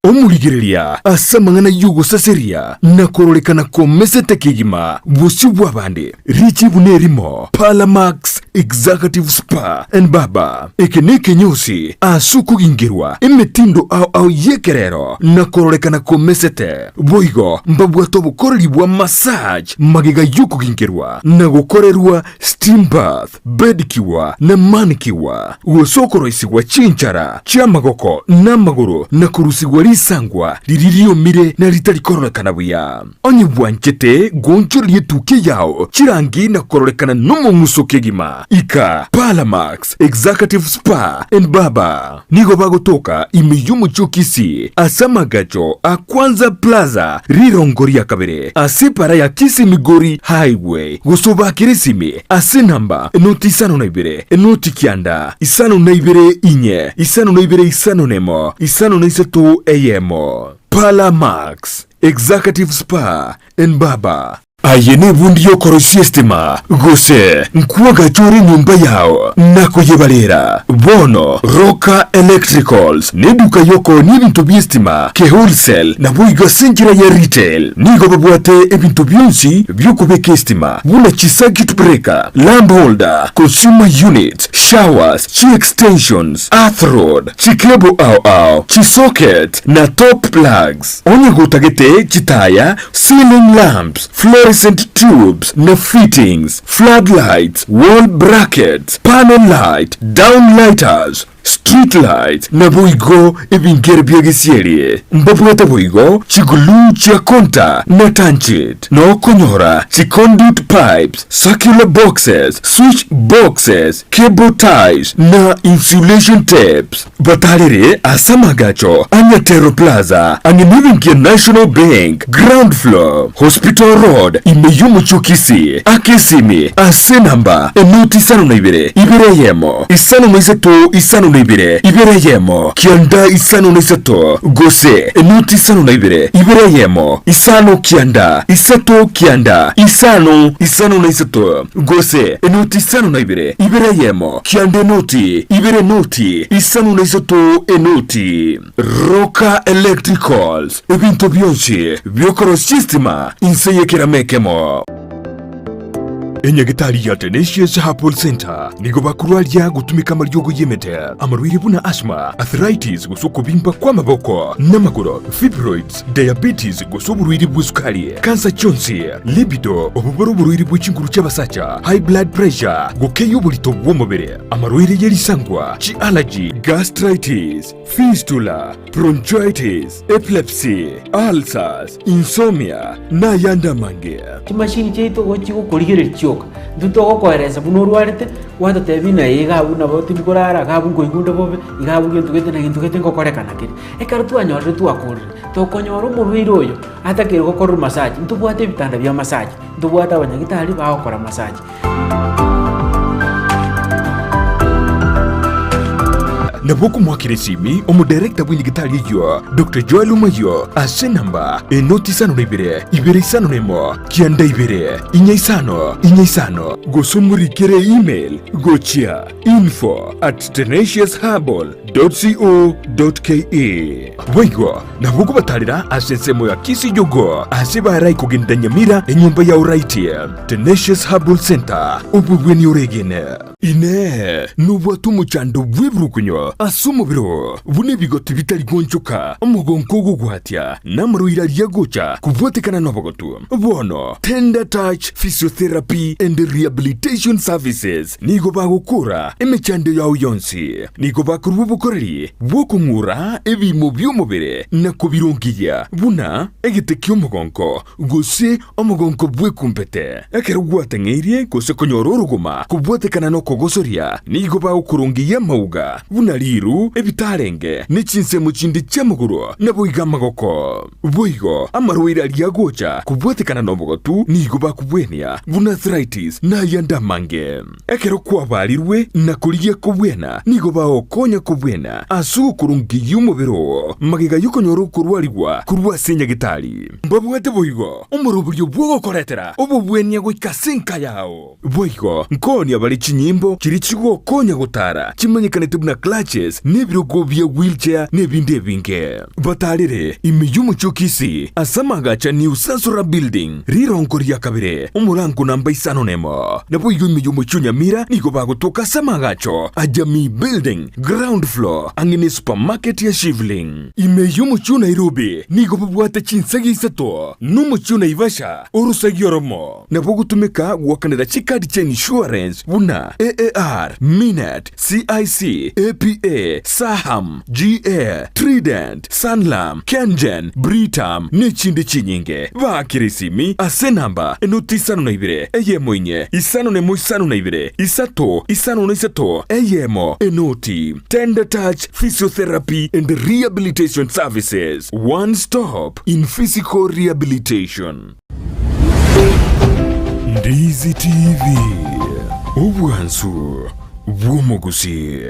Omorigereria ase amang'ana y'ogosaseria na kororekana komesete kegima bosio bw'abande, richibu nerimo, Parlamax Executive Spa and Barber. Eke nekenyosi ase okogingerwa emetindo ao ao y'ekerero na kororekana komesete. Boigo mbabwate obokoreri bwa massage magega y'okogingerwa na gokorerwa steam bath. Bedicure na manicure, gose okoroisigwa chinchara chi'amagoko na amagoro na korusigwa risangwa riria riomire na ritari kororekana buya. Onye bwanchete goonchoreria etukia yao chirangi na kororekana nomong'uso kegima. estima ika Palamax Executive Spa and Barber nigo bagotoka ime y'omochie o Kisii ase amagacho a Kwanza Plaza rirongo ria kabere ase epara ya Kisii Migori Highway gose obakere esimi ase enamba enoti 52 enoti 9 52 inye 52 51 53 eyemo. Palamax Executive Spa and Barber. Aye nebundi y'okoroisia estima, gose nkwagacha ore enyomba yao na koyebarera. Bono Roka Electricals neduka y'okoonia ebinto bi'estima ke wholesale naboigo ase enchera ya retail. Nigo babwate ebinto bionsi bi'okobeka estima buna chi circuit breaker, lamp holder, consumer units, showers, chi extensions, earth rod, chi cable ao ao, chi socket na top plugs. Onye gotagete chitaya, ceiling lamps, fluorescent tubes na fittings, floodlights, wall brackets, panel light, down lighters, street lights, naboigo ebingere bia gesieri. Mbabwate boigo chiglue chia konta na tanchit, na okonyora chiconduit pipes, circular boxes, switch boxes, cable ties na insulation tapes. Batarere ase amagacho a Nyatero Plaza, ang'e nebenki ya National Bank, ground floor, Hospital Road, ime y'omochie o Kisii, ake esimi ase enamba enoti 52 2 1 53 52 2 1 9 53 gose enoti 52 2 1 5 9 3 9 5 53 gose enoti 52 2 1 9 noti 2 noti 53 enoti. Roka Electricals, ebinto bionsi biokorosia estima inse y'ekerama ekemo. Enyagitari ya Tenacious Herbal Center nigo bakorwaria gotumeka amariogo y'emete, amarwaire buna asthma, arthritis gose okobimba kw'amaboko n'amagoro, fibroids, diabetes gose oborwaire bw'esukari, kansa chionsi, libido, obwo bore oborwaire bwe chinguru chi'abasacha, high blood pressure, gokeyia oborito bw'omobere, amarwaire ye risangwa, chi'allergy, gastritis, fistula, bronchitis, epilepsy, ulcers, insomnia, na ayande amange. Chimashini chiaito igo chigokorigereria chioka, intwe togokoeresa buna orwarete, gwatotebia ng'a ee iga abwo nabo tindi korara, iga abwo nkoigwa onde bobe, iga abwo gento gete na gento gete ngokorekana kere. Ekero twanyorire twakorire, tokonyora omorwaire oyo atakeire gokorerwa massage, ntobwate ebitanda bia massage, ntobwate abanyagitari bagokora massage. Nabo okomoakera esimi omodirector bw'enyagitari eyio, Doctor Joel Omayio, ase enamba enoti 52 251 92 45 45, gose omorikere email gochia info at tenaciousherbal dot co dot ke. Boigo nabo okobatarera ase ensemo ya Kisii-Jogoo ase barai kogenda Nyamira enyomba ya Oraiti, Tenacious Herbal Center, obobweni oregene. Inee! Nobwate omochando bw'ebirukunyo ase omobere oo, buna ebigoti bitari goonchoka, omogonko ogogwatia, na amarwaire aria agocha kobwatekana nobogotu? Bono Tender Touch Physiotherapy and Rehabilitation Services nigo bagokora emechando yao yonsi. Nigo bakorua obokoreri bw'okong'ura ebiimo bi'omobere na kobirongeria, buna egete ki'omogonko, gose omogonko bw'ekumbete. Ekero gwateng'eirie gose konyora orogoma kobwatekana nokogosoria, nigo bagokorongeia amauga, buna riiru, ebitarenge, ne chinsemo chinde chi'amagoro, naboigo amagoko. Boigo amarwaire aria agocha kobwatekana nobogotu nigo bakobwenia, buna arthritis na ayande amange. Ekero kwabarirwe na korigia kobwena, nigo bagokonya kobwena ase ogokorongeyia omobere oo magega y'okonyora okorwarigwa korwa ase nyagetari. Mbabwate boigo omoroberio bw'ogokoretera obobwenia goika ase enka yao. Boigo nkoonia bare chinyimbo chiria chigokonya gotara chimanyekanete buna clutches na ebirogo bia wheelchair na ebinde ebinge. Batarere ime y'omochie o Kisii ase amagacha New Sansora Building, rirongo ria kabere, omorango namba isano nemo. Naboigo ime y'omochie o Nyamira nigo bagotoka ase amagacho a Jamii Building, ground floor, ang'e ne supermarket ya Shivling. Ime y'omochie o Nairobi nigo babwate chinsegi isato, na omochie o Naivasha orosegi oromo. Nabo ogotumeka goakanera chikadi chia insurance buna. AAR, Minet, CIC, APA, Saham, GA, Trident, Sanlam, Kengen, Britam, nechinde chinyinge. Baakera esimi ase enamba enoti isano na ibere, eyemo inye, isano nemo isano na ibere, isato, isano na isato, eyemo, enoti. Tender Touch Physiotherapy and Rehabilitation Services, one stop in physical rehabilitation. Ndizi TV, obwansu bw'omogusii.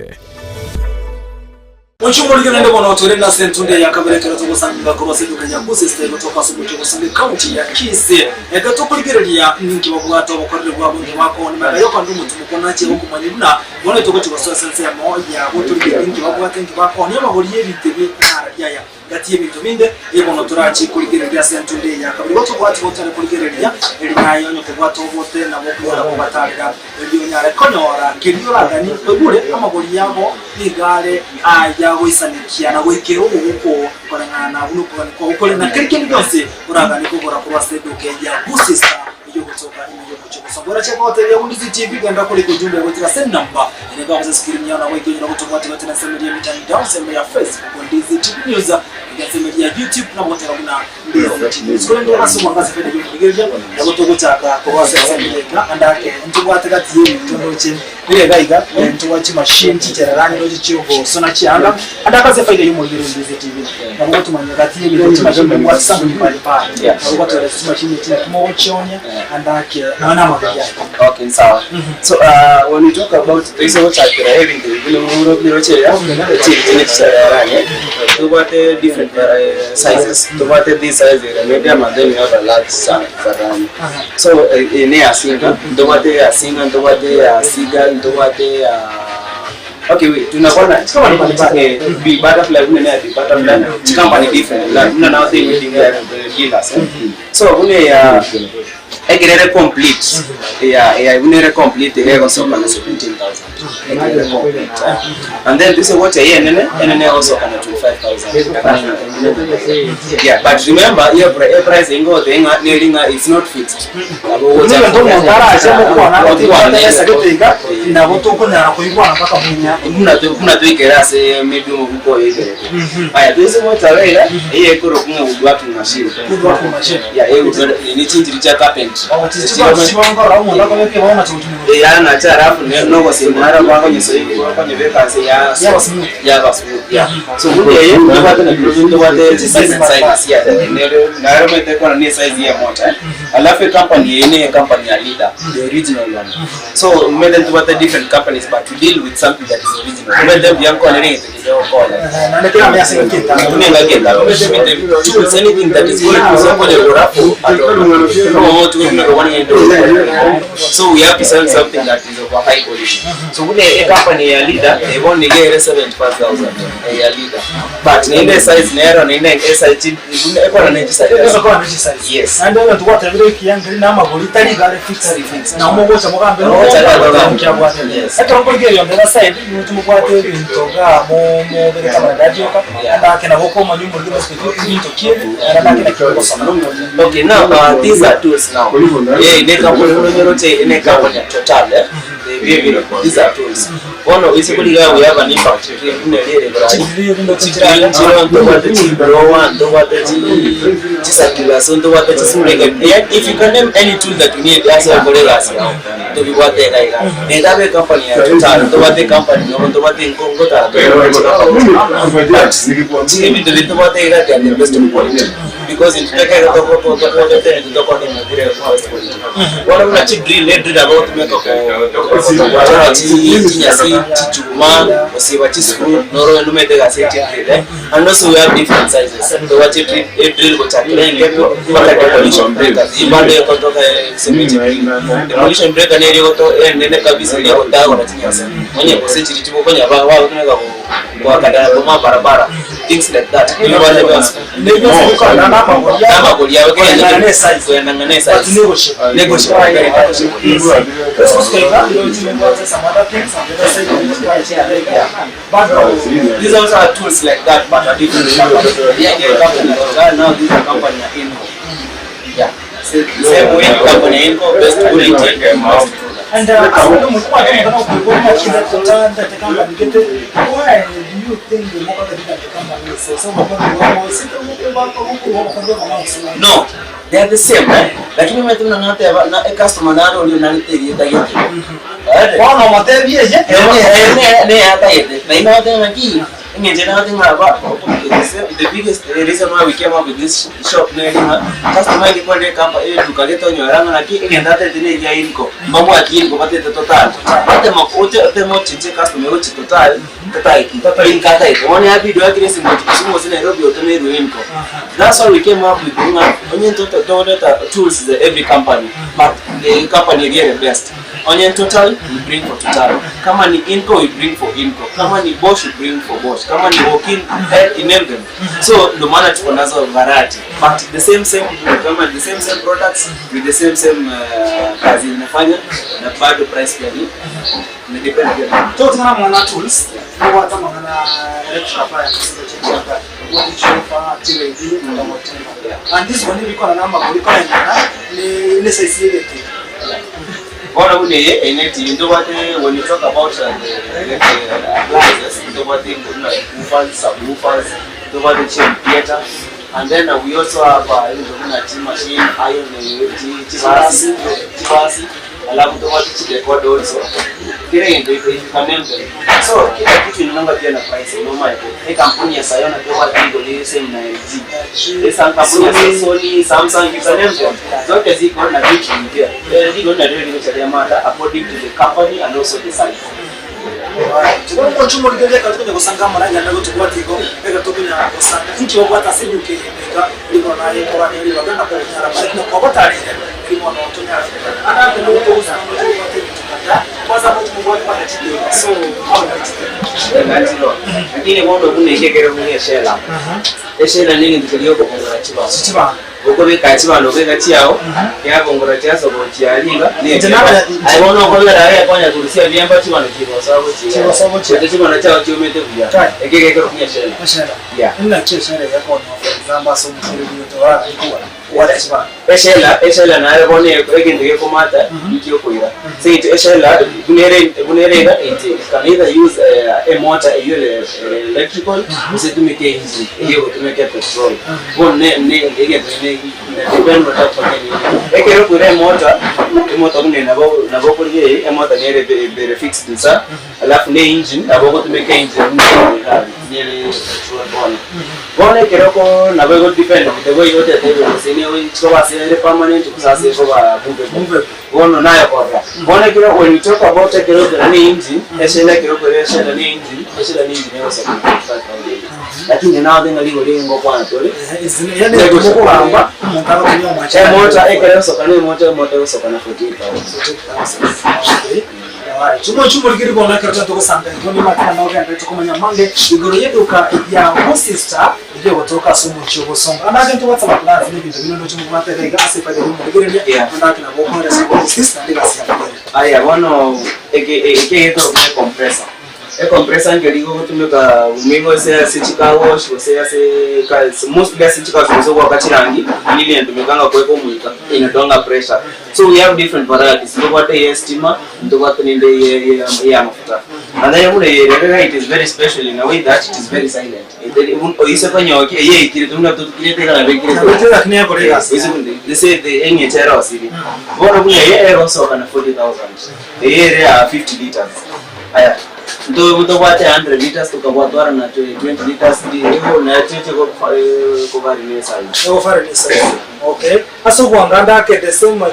Oche omorike naende bono torende ase entunde ya kabere ekero togosanginga korwa ase eduka ya Gusii Style gotoka ase omochie o Bosongo ekaunti ya Kisii. Ekero tokorigereria ninki babwate obokoreri bwabo inki bakoonia magega yokorenda omotimoko nachie gokomanya buna bono togochia gosoa ase ensemo yabo torigererie ninki babwate inki bakoonia amagori y'ebinto ebi nararia aya. Gati y'ebinto binde, ee bono torachie korigereria ase entunde eye ya kabere. Igo tobwati gotare korigereria, eri naye onye kobwata obote nabo okonyara kobatarera, erio onyare konyora keria oraganie. Oigure amagori yabo nigo are ayagoisanekia na goikera omogoko oo koreng'ana buna okogania kwao kore, na keri kende gionsi oraganie kogora korwa ase eduka eye ya Gusii Star eyio ogotoka ime y'omochie o Bosongo. Orache gotebia Gundisi TV genda korika ojumbe goetera ase enamba ere iga gose screen yao nabo ekenyora gotobwatia goetera ensemo eria y'emitandao, ensemo ya Facebook Ndizi TV News, iga ensemo eria ya YouTube nabo goteba buna Ndizi TV News. Korende ase obwango ase faida y'omorigereria nabo togochaka korwa ase ensemo eye iga ande ake ntobwate gati y'ebinto ndoche bire iga iga ntobwate chimachine chichererani ndoche chiogosona chianga ande ake ase faida y'omorigereria Ndizi TV nabo gotomanya gati y'ebinto chimachine mbwate something mbali mbali nabo gotoeresa chimachine echi naki mogochionia ande ake nonya na amagori aye. Okay, sawa. So uh, when we talk about toise gochakera ebinto ebi buna muro biroche chiri chichererani tobwate different uh, sizes tobwate this size ere medium and then we have a large size sarani so eh, ene ya singa tobwate ya singa tobwate ya seagull tobwate ya Okay, wait, tunakuwa na eh, bi butterfly kuna ya bi butterfly chikamba ni different la kuna na thing with the dealers eh. So kune ya ekerere complete ya ya buna ere complete egosoka na 17000 ekerere complete and then this is what ye enene enene egosoka na 25000 yeah but remember iyo price ingo tenga neringa it's not fixed Nigo omonto arache gokwana ase gete iga, nabo tokonyara koigwana mpaka munya. Buna buna twikere ase maybe omobuko oyo oikerete aya twese gochara iga eye ekorokwa ng'a woodworking machine. Woodworking machine. Yeah, eye ni chinchiri chia carpentry. Chikorora omonto akobeka ebao na chigotumia. Eyana nacha alafu nogosimara kwakonyesokonyebeka ase ya Yaba smooth. Yaba smooth, yeah. So buna eye ntobwate na birobi ntobwate different sizes, yeah. Nero mete kona ni size ya mota eh. Alafu company eye ni company ya leader, the original one. So mete ntobwate different companies, but we deal with something that is original. Mete byanko nere ngetokola. Naende kera mbe ase egeketano. Kunenga kenda tools, anything that is going to somebody rafu. So we have to sell something that is of a high quality. So kune a company ya leader ebon nige 75000 ya leader, but ninde size nero ninde size kune ekora ne size. Egosokoa nechi size. Yes. Naende egento gwatebire ekiangeri na amagori tari gare fixed. Fixed. Na omogocha mogambe Omogocha mogambe. kiabwate. Yes. Ekero nkoigeria on the other side, nigo timobwate ebinto iga mobegete amaridadi oka, naende ake nabo okomanya omoriri bosibeti ebinto ki ebi, naende ake naki ogosoma. Okay, now these are tools now. Yeah, in a company, in a company total, eh? These are tools. Bono basically here we have an impact. If you can name any tool that you need, that's all for us. Tobibwate iga netabe company ya total, tobwate company no tobwate nkongo ta but ebinto bitobwate iga they are the best of quality because intuteke tokotene tutokone madire best quality. Wala una chi drill ne drill about tumeka ko ko chinyasi chichuma osiba chiscrew noro numete gase chi drill eh. And also we have different sizes, so what drill a drill ko chakira ngepo mpaka demolition breakers ibado yokotoka semiti drill demolition breaker ne riko to nene kabisa ile kotago na chinyasi mwenye kose chiri chibo konya ba wa tumeka ko kwa kadara kwa barabara, things like that. Ni wale basi amagori yawe Kuendana ne size. kuendana ne But size. negotiable. Negotiable, very negotiable, yes. Let's go straight up. Some other things on the other side of the But These also are tools like that, but a different company. Yeah, company. Now this is a company ya Inco. Yeah. Same way company ya Inco, best quality, best product. And ase omonto omwake omonto nokoigwa ng'a totandete company gete, why do you think mokogenda the company ase ase obokori bwabo gose No, they are the same eh? Lakini omanyete buna nateba na ecustomer nare oria onarete erieta gete. Ere. Bono omotebie eye Ere neye atagete. Naende nagoteba ng'a ki, eng'encho ere nagoteba ng'a aba the biggest reason why we came up with this shop nere ng'a customer aye kore ekampa eduka gete onyore ng'a naki egento atagete ne eria inko, mbabwati inko batagete total. Otema oche oteme ochenche customer egochia total. Tataeti, inka ataete. Bono yabidi oakire esimi gochia Kisumu gose Nairobi otome erwe inko. That's why we came up with ng'a onye nto togoreta tools za every company but the company eria ere best. Onye Total, we bring for Total. Kama ni Inco, we bring for Inco. Kama ni Bosch, we bring for Bosch. Kama ni Walkin, eh, you name them. So ndo maana tuko nazo variety. But the same same kama the same same products with the same same kazi inafanya na bado price pia ni Totung'ana amang'ana a tools, nobwate amang'ana electrical appliances chianga, chisofa, chiredi, omotengo. And this one ebikora na amagori koreng'ana ne ne size ye egento ekio. Bono buna eye eye ne TV ntobwate when you talk about the the appliances ntobwate buna woofers, subwoofers, ntobwate chi home theatre and then we also have ebinto buna chi machine, iron chibasi chibasi. Alafu tobwate chidecoder also, kera egento you can name them. So kila kitu inakuanga pia na price nomaete. Ekampuni ya Sayona tobwate igo ere same na LG. Esa kampuni ya Sony, Samsung, you can name them. Zote ziko na vitu mpya. Rigo nario rigocha riamata according to the company and also the size. Tiga omochie omorigereria ekero tokonya gosanga amaraga ande gotobwate igo, ekero tokonya gosanga inki obwate ase eduka eye goika ribono naye korania ribaga na konyara bare na kobatarire ribono tonyare ande ande nigo togosanga omochie obwate ebinto kadhaa kwanza omochie mobwate mpaka chideni so how do you Engachiro. Lakini bono buna eke ekero buna eshela. Eshela negento keria okobongora chibao. Chibao. Okobeka chibando obeka chiao, kiabongora chiasoka gochia aria iga, Inche nabanya- aye bono okobera aria konya korusia ebiemba chibando chigosoa gochia Chigosoa gochia. Gocha chibando chiao chiomete buya. Kai. Eke gekorokwa eshela. Eshela. Yeah. Ng'aki eshela eye ekonya for example ase omochie oyo torara rikogora kobwata chibando. Eshela, eshela naye bono egento gekomata ninki okoira. Ase eng'encho eshela buna ere buna ere iga it can either use emotor eywo ere ere electrical gose etumeke engine eywo egotumeka epetrol. Bono ne ne egento ne ne depend otafanya nini. Ekero okoira emotor, emotor buna eye nabo nabo okorigereria emotor nere ebe ere fixed insa alafu ne engine nabo ogotumeka engine buna eye iga nere petrol bono. Bono ekero oko nabo ego depend the way otete gose nigo chikoba ase ere permanent gose ase ekoba movable. Bono naye korora. Bono ekero when you talk about ekero okora ne engine, eshela ekero okora eshela ne engine, eshela ne engine egosoka na 45,000. Lakini naye ng'a rigori ngokwana tore. Yani mokogamba omonto agotumia omwacha. Emotor ekero egosoka na emotor, emotor egosoka na 48,000. Chimo chimo rigiri bono ekero togosanga igo nimatena nogende tokomanya mange igoro yeduka ya Mosista erio gotoka ase omochie obosongo andake ntobwate amaplans n'ebinto bino ndoche mobwate iga iga ase efaida y'omorigereria Yeah. andake nabo okoeresa Mosista naende egasi ya mbere. Aya bono eke eke gekorokwa ecompressor. Ecompressor nkeri gogotumeka nigo ase ase chicar wash gose ase cars mostly ase chicars gose goaka chirangi nini etumekanga kuweka omoika inatoanga pressure. So we have different varieties ntobwate eye estima ntobwate nende eye eye amafuta. And then buna eye rero it is very special in a way that it is very silent. Oise konyoki eye ekire buna tukirete iga nabo ekirete. Nabo lakini ekore egasi. They say the eng'encho erosiri. Bono buna eye egosoka na 40,000. Eye ere ya 50 liters. Aya ntobwate 100 liters tukabwatwara na 20 liters igo nacheche kobari ne size. Egofare ni size. Okay. Ase obwanga ndake the same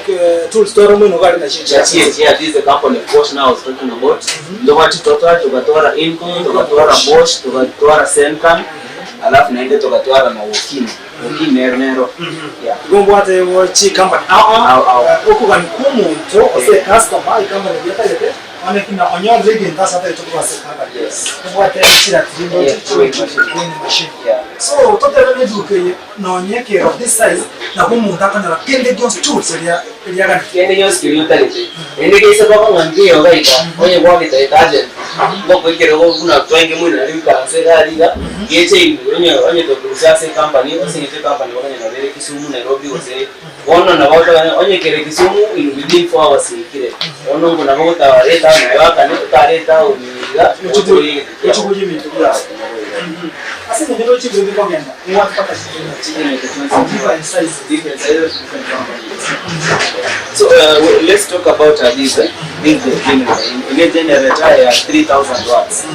tool store mwino gari na chichi. Yeah, yeah, this is the company of Bosch now I was talking about. Ntobwate Total, tukatwara Inco, tukatwara Bosch, tukatwara Sencan, alafu naende tukatwara na Wokin. Wokin nero nero. Yeah. Igo mbwate chi company. Au, au. Okogani kwa omonto ose customer company yatagete one kina onyorire egento ase atagete korwa ase company. Yes. Obwate chiratiri Yeah, weighing machine. weighing machine. Yeah. So totebe neduka eye nonye ekero of this size nabo omonto akonyora kende gionsi tools eria eriagani. Kende yonsi kiri otagete. Ende geise baka ng'a nkiyo gaika, onye gwagete agent. Ngokoikera igo buna twaenge moino nario ikaranse iga aria iga, geche igoro onye onye tokorusia ase ecompany, ase eng'encho ecompany bono nabo ere Kisumu, Nairobi gose bono nabo otogende onye kere Kisumu in within 4 hours yaikire. Bono obo nabo ogotara etown aye oakane, otare etown iga, oche orie egento kiago. Oche koria ebinto biago. Ase eng'encho ndoche ebiro bikogenda, nigo mpaka Chigenete chionsi different sizes. Different sizes, different companies. So let's talk about this eh, this the generator. Ine generator ya 3000 watts.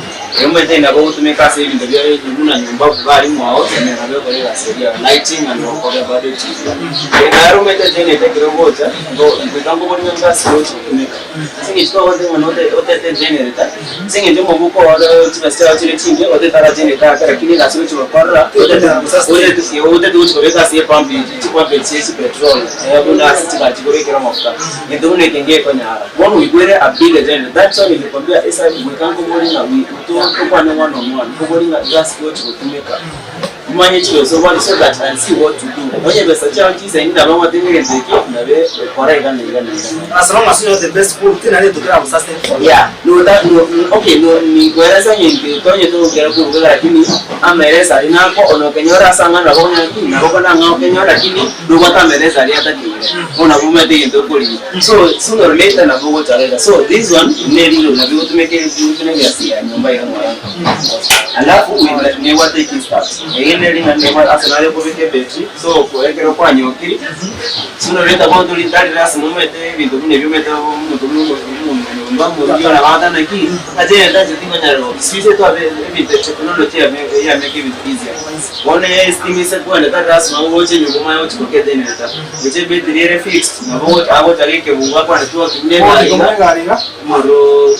Omanyete nabo ogotumeka ase ebinto bia buna nyomba bari mwao ime nabo ekore egasi eria lighting and okore bado TV. Naro omanyete generator ekero ogocha goika nkobori ng'a egasi gochi gotumeka. Ase eng'encho twagote ng'a note otete generator ase eng'encho omobuko oro chibesa chiao chire chinke otete aka generator ake lakini egasi ogochi gokorora otete otete gochi kobeka ase epump chipump echi chia chipetrol buna ase chigari chikobekera amafuta egento buna eke ngekonyara. Bono oigwere a bigger generator that's why nilikwambia esa goika nkobori ng'a we tokwane one on one nkobori ng'a egasi gochi gotumeka omanye chibesa obwate so that and see what to do onye ebesa chiao chisaini nabo ngotebi egento eke nabe kora iga na iga na iga na iga. As long as you know the best quality nari tokeragosustain for long. Yeah, no ta no okay no ninkoeresa onye intwe tonye togokera kobuga lakini amaereso aria nako ona okenyora ase ang'ana nabo okonyora ki nabo kona ang'ao okenyora lakini nobwate amaereso aria atakeire bono nabo omanyete egento okorigia so sooner or later nabo ogocha so this one nerire nabo egotumeka buna egasi ya nyomba iga ng'ora Alafu nebwate ekickstart, eye nere ng'a nebwate ase nare okobeka ebetiri, so ekero kwanyokiri, sooner or later bono tori tari lasima omanyete ebinto buna ebio omanyete omonto buna omonyomba omorugi ore abanto naki, ase entancho tingonyara siku hizi twabe ebinto technology yameka ebinto easier. Bono estima ase kogenda tari lasima ogoche nyomba omanye gochi goketa generator, gocha ebetiri ere fixed, nabo agocha gekebungo akwane twoki buna egari iga, omorero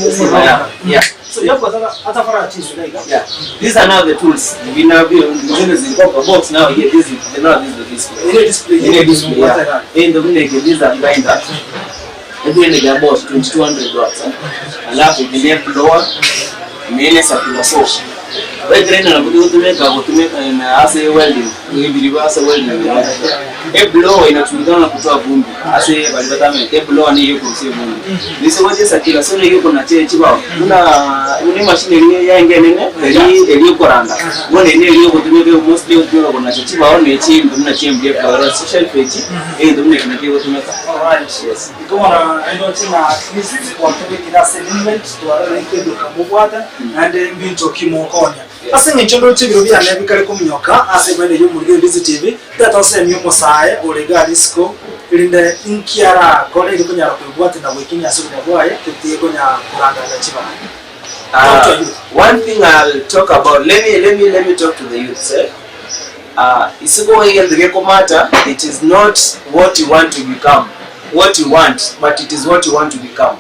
estima yeah. So yabwataka atafara chinsiga iga. Yeah. These are now the tools. We now be ziko kwa box now here. This is now this is the display. Ile display. Ile display. Yeah. In the minute these are grinder. Every ile ya boss 2200 watts. Eh? Alafu ile blower ni circular saw. Wewe grinder na kutumika kutumika kutumika na ase welding. Ni biliba ase welding. E blower inatumika na kutoa vumbi. Ase balibata me. E blower ni hiyo kurusia vumbi. Nisogoche circular saw ni hiyo kuna che chibao. Kuna une machine eri yaengenene eri eri okoranda. Bono eri eri ogotumika mostly ogotumika konacha chibao ne chimbi buna chimbi ekora shelf echi. Egento buna eki nakio egotumeka. Alright. Yes. Ikobona ndoche na at least gwatobekire ase limit twarora ekeduka mobwate naende mbinto ki mokonya. Ase eng'encho ndoche ebiro biane bikare kominyoka ase egbene y'omorwoti o Ndizi TV, tata osemie omosae ore iga risiko, erinde inki arakore erio konyara koebwatia na goikenia ase obuya bwaye, totige konya korandanda chibara. Talk to youth. One thing I'll talk about, let me, let me, let me talk to the youths. Eh? Isiko egento gekomata, it is not what you want to become, what you want, but it is what you want to become.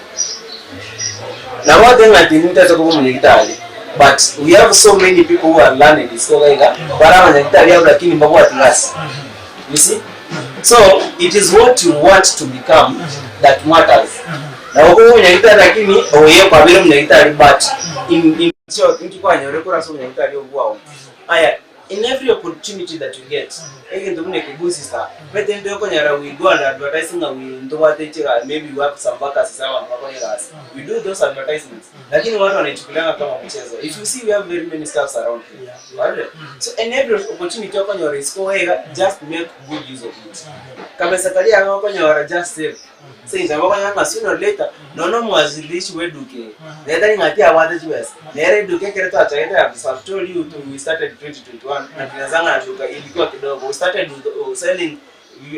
Nabo ate ng'a tindi ase koba omonyagitari, but we have so many people who are learned isiko iga, bare abanyagitari abo lakini mbabwati gasi. You see? So it is what you want to become that matters. Nabo koba omonyagitari lakini oye kwabire omonyagitari but in short inki kwanyore korwa ase obonyagitari obwo bwao. Aya in every opportunity that you get, egento buna ekegusisa, omanyete rende okonyora we go and advertise ng'a we ntobwate chiga maybe we have some vacancies abanto bakore egasi. We do those advertisements, lakini watu wanaichukulianga kama mchezo. If you see we have very many staffs around here. Alright? So in every opportunity okonyora isiko iga, just make good use of it. Kabesa karia iga okonyora just save. Ase eng'encho nabo okonyora ng'a sooner or later, nonya omwanzilishi bwa eduka eye, nere tari ng'a tiabwate chibesa, nere eduka ekero twachagete I have told you we started 2021 na tulianzanga na duka ilikuwa kidogo, we started with selling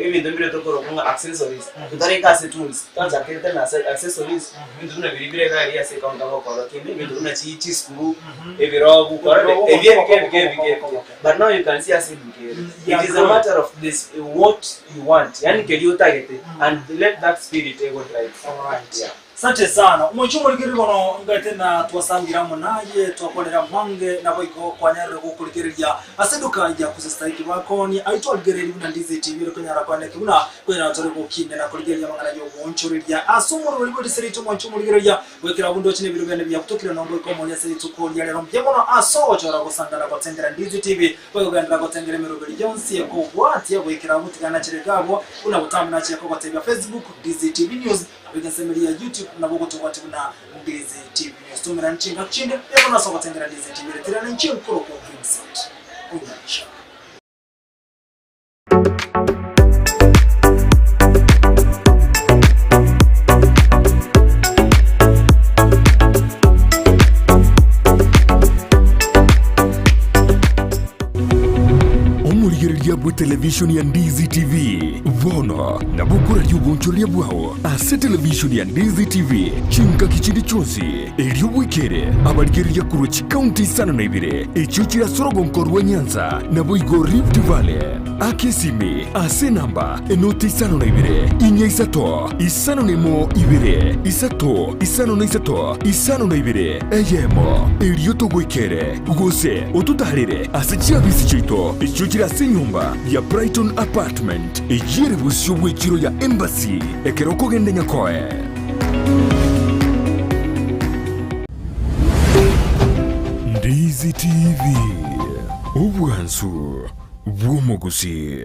ebinto mbire tokorokwa ng'a accessories, totarika ase tools, twachakete na ase accessories, ebinto buna biria bire iga aria ase ecounter gokora kende, ebinto buna chi chiscrew, ebirobu, korende ebi ebike ebike ebike ebike. But now you can see ase eduka ere. It is a matter of this what you want, yaani keria otagete and let that spirit ego drive. Alright. Yeah. Asante sana. Omochie omorigereria bono ngaete na twasangire amo naye twakorera mwange naboigo kwanyarire gokorigereria ase eduka ya kusistahiki bakoni aye twarigereiri buna Ndizi TV ere konyara kwaneki buna konyara tore gokinda na korigereria amang'ana y'ogoonchoreria ase omorweri bwe riise riaito omochie omorigereria goikera abwo ndoche nebiro biane biabutokire na ongoika omoria ase rituko ria rero mbuya mono ase ogochora gosangana gotengera Ndizi TV boigo genderera gotengera emeroberi yonsi ekobwatia goikera abwo tiga nachire iga abwo buna botambe nachire kogotebia Facebook Ndizi TV News. Abeke ensemo eria ya YouTube nabo ogotobwatia buna Ndizi TV News. Tomerane chingaki chinde, ebo nase ogotengera Ndizi TV ere tirana inche nkorokwa Vincent Onyancha. Omorigereria bw'etelevishoni ya Ndizi TV bono nabo okoraria obonchoreria bwao ase televishoni ya Ndizi TV chingaki chinde chionsi, erio bwekere abarigereria korwa chikaunti isano na ibere echio chire ase orogonko rwa Nyanza naboigo Rift Valley. Aka esimi ase enamba enoti isano na ibere, inya isato, isano na emo ibere, isato, isano na isato, isano na ibere, eyemo, erio togoikere, gose ototaarere ase chiabisi chiaito echio chire ase enyomba ya Brighton Apartment, eyio ere bosio bw'echiro ya Embassy, ekero okogenda Nyakoe. Ndizi TV, obwansu bw'omogusii.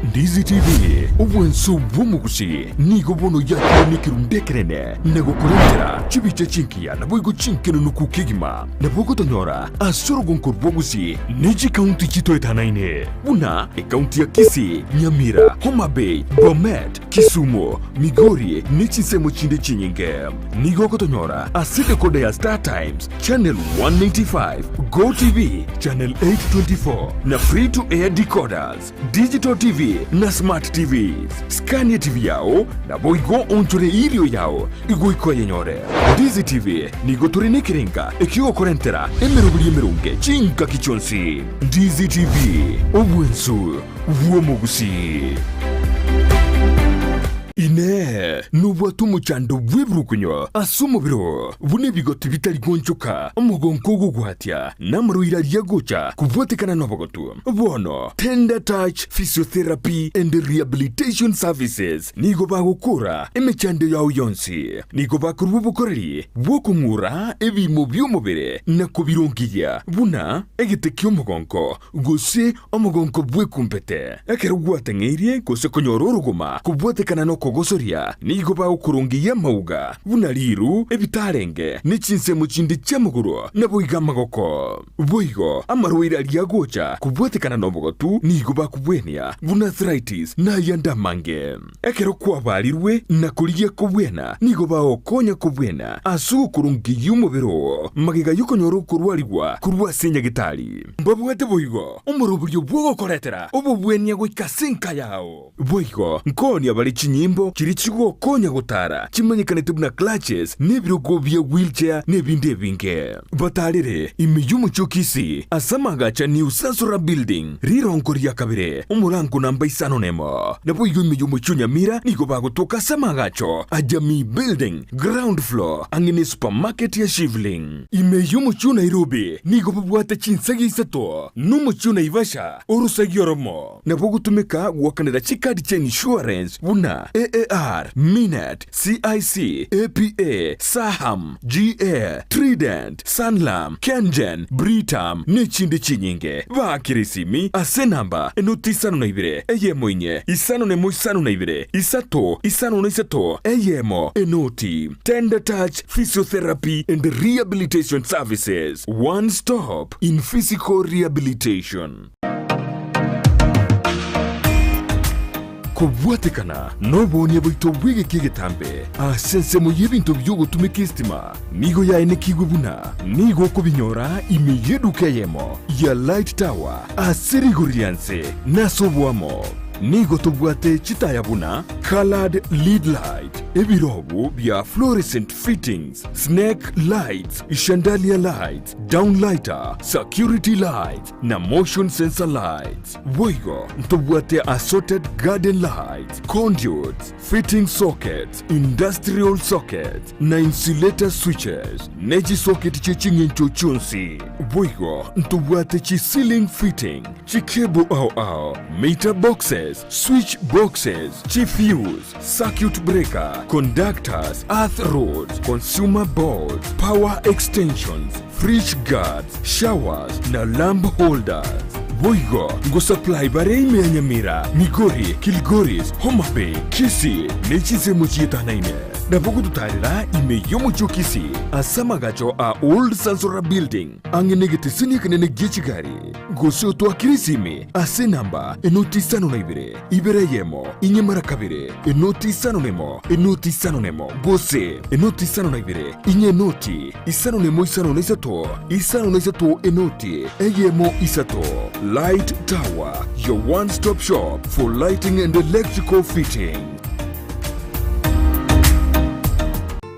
Ndizi TV, obwansu bw'omogusii, nigo bono yakire nekerundu ekenene na gokorentera chibicha chingiya naboigo chinkenunuku kegima. Nabo ogotonyora ase orogonko rw'ogusii ne chikaunti chitoetanaine buna ekaunti ya Kisii, Nyamira, Homa Bay, Bomet, Kisumu, Migori ne chinsemo chinde chinyinge. Nigo ogotonyora ase decoder ya Star Times, Channel 195, Go TV, Channel 824 na Free to Air decoders, Digital TV na Smart TVs. Skania TV yao naboigo onchore irio yao igoika oyenyore. Ndizi TV nigo tore nekerenga ekiogokorentera emeroberi emeronge chingaki chionsi. Ndizi TV, obwensu bw'omogusii. Inee! Nobwate omochando bw'ebirukunyo ase omobere oo, buna ebigoti bitari goonchoka, omogonko ogogwatia, na amarwaire aria agocha kobwatekana nobogotu? Bono Tender Touch Physiotherapy and Rehabilitation Services nigo bagokora emechando yao yonsi. Nigo bakorua obokoreri bw'okong'ura ebiimo bi'omobere na kobirongeria, buna egete ki'omogonko, gose Omogonko bw'ekumbete, ekero gwateng'eirie gose konyora orogoma kobwatekana nokogosoria, nigo bagokorongeyia amauga, buna riiru, ebitarenge, ne chinsemo chinde chi'amagoro, naboigo amagoko. Boigo amarwaire aria agocha kobwatekana nobogotu nigo bakobwenia, buna arthritis na ayande amange. Ekero kwabarirwe na korigia kobwena, nigo bagokonya kobwena ase ogokorongeyia omobere oo magega y'okonyora okorwarigwa korwa ase nyagetari. Mbabwate boigo omoroberio bw'ogokoretera obobwenia goika ase enka yao. Boigo nkoonia bare chinyimbo chiria chigokonya gotara chimanyekanete buna clutches na ebirogo bia wheelchair na ebinde ebinge. Batarere ime y'omochie o Kisii ase amagacha New Sansora Building, rirongo ria kabere, omorango namba isano nemo. Naboigo ime y'omochie o Nyamira nigo bagotoka ase amagacho a Jamii Building, ground floor, ang'e ne supermarket ya Shivling. Ime y'omochie o Nairobi nigo babwate chinsegi isato, na omochie o Naivasha orosegi oromo. Nabo ogotumeka goakanera chikadi chia insurance buna AAR, Minet, CIC, APA, Saham, GA, Trident, Sanlam, Kengen, Britam, nechinde chinyinge. Baakere esimi ase enamba enoti isano na ibere, eyemo inye, isano nemo isano na ibere, isato, isano na isato, eyemo, enoti. Tender Touch Physiotherapy and Rehabilitation Services, one stop in physical rehabilitation. Kobwatekana noboonia bwaito bw'egeka egetambe ase ensemo y'ebinto bi'ogotumeka esitima nigo yaenekigwe buna nigo okobinyora ime y'eduka eyemo ya Light Tower ase rigori ria nse na ase oboamo. Nigo tobwate chitaya buna coloured lead light, ebirobu bia fluorescent fittings, snake lights, chandelier lights, downlighter, security lights na motion sensor lights. Boigo ntobwate assorted garden lights, conduits, fitting sockets, industrial sockets, na insulator switches, ne chisocket chie ching'encho chionsi. Boigo ntobwate chi ceiling fitting, chicable ao ao, meter boxes, switch boxes, chifuse, circuit breaker, conductors, earth rods, consumer boards, power extensions, fridge guards, showers na lamp holders. Boigo ngosupply bare ime ya Nyamira, Migori, Kilgoris, Homa Bay, Kisii ne chinsemo chietanaine. Nabo gototarera ime y'omochie o Kisii ase amagacho a Old Sansora Building ang'e negeteseni ekenene gie chigari. Gose otoakere esimi ase enamba enoti isano na ibere, ibere eyemo, inye mara kabere, enoti isano nemo, enoti isano nemo, gose enoti isano na ibere, inye enoti isano nemo isano na isato, isano na isato enoti eyemo isato. Light Tower, your one stop shop for lighting and electrical fitting.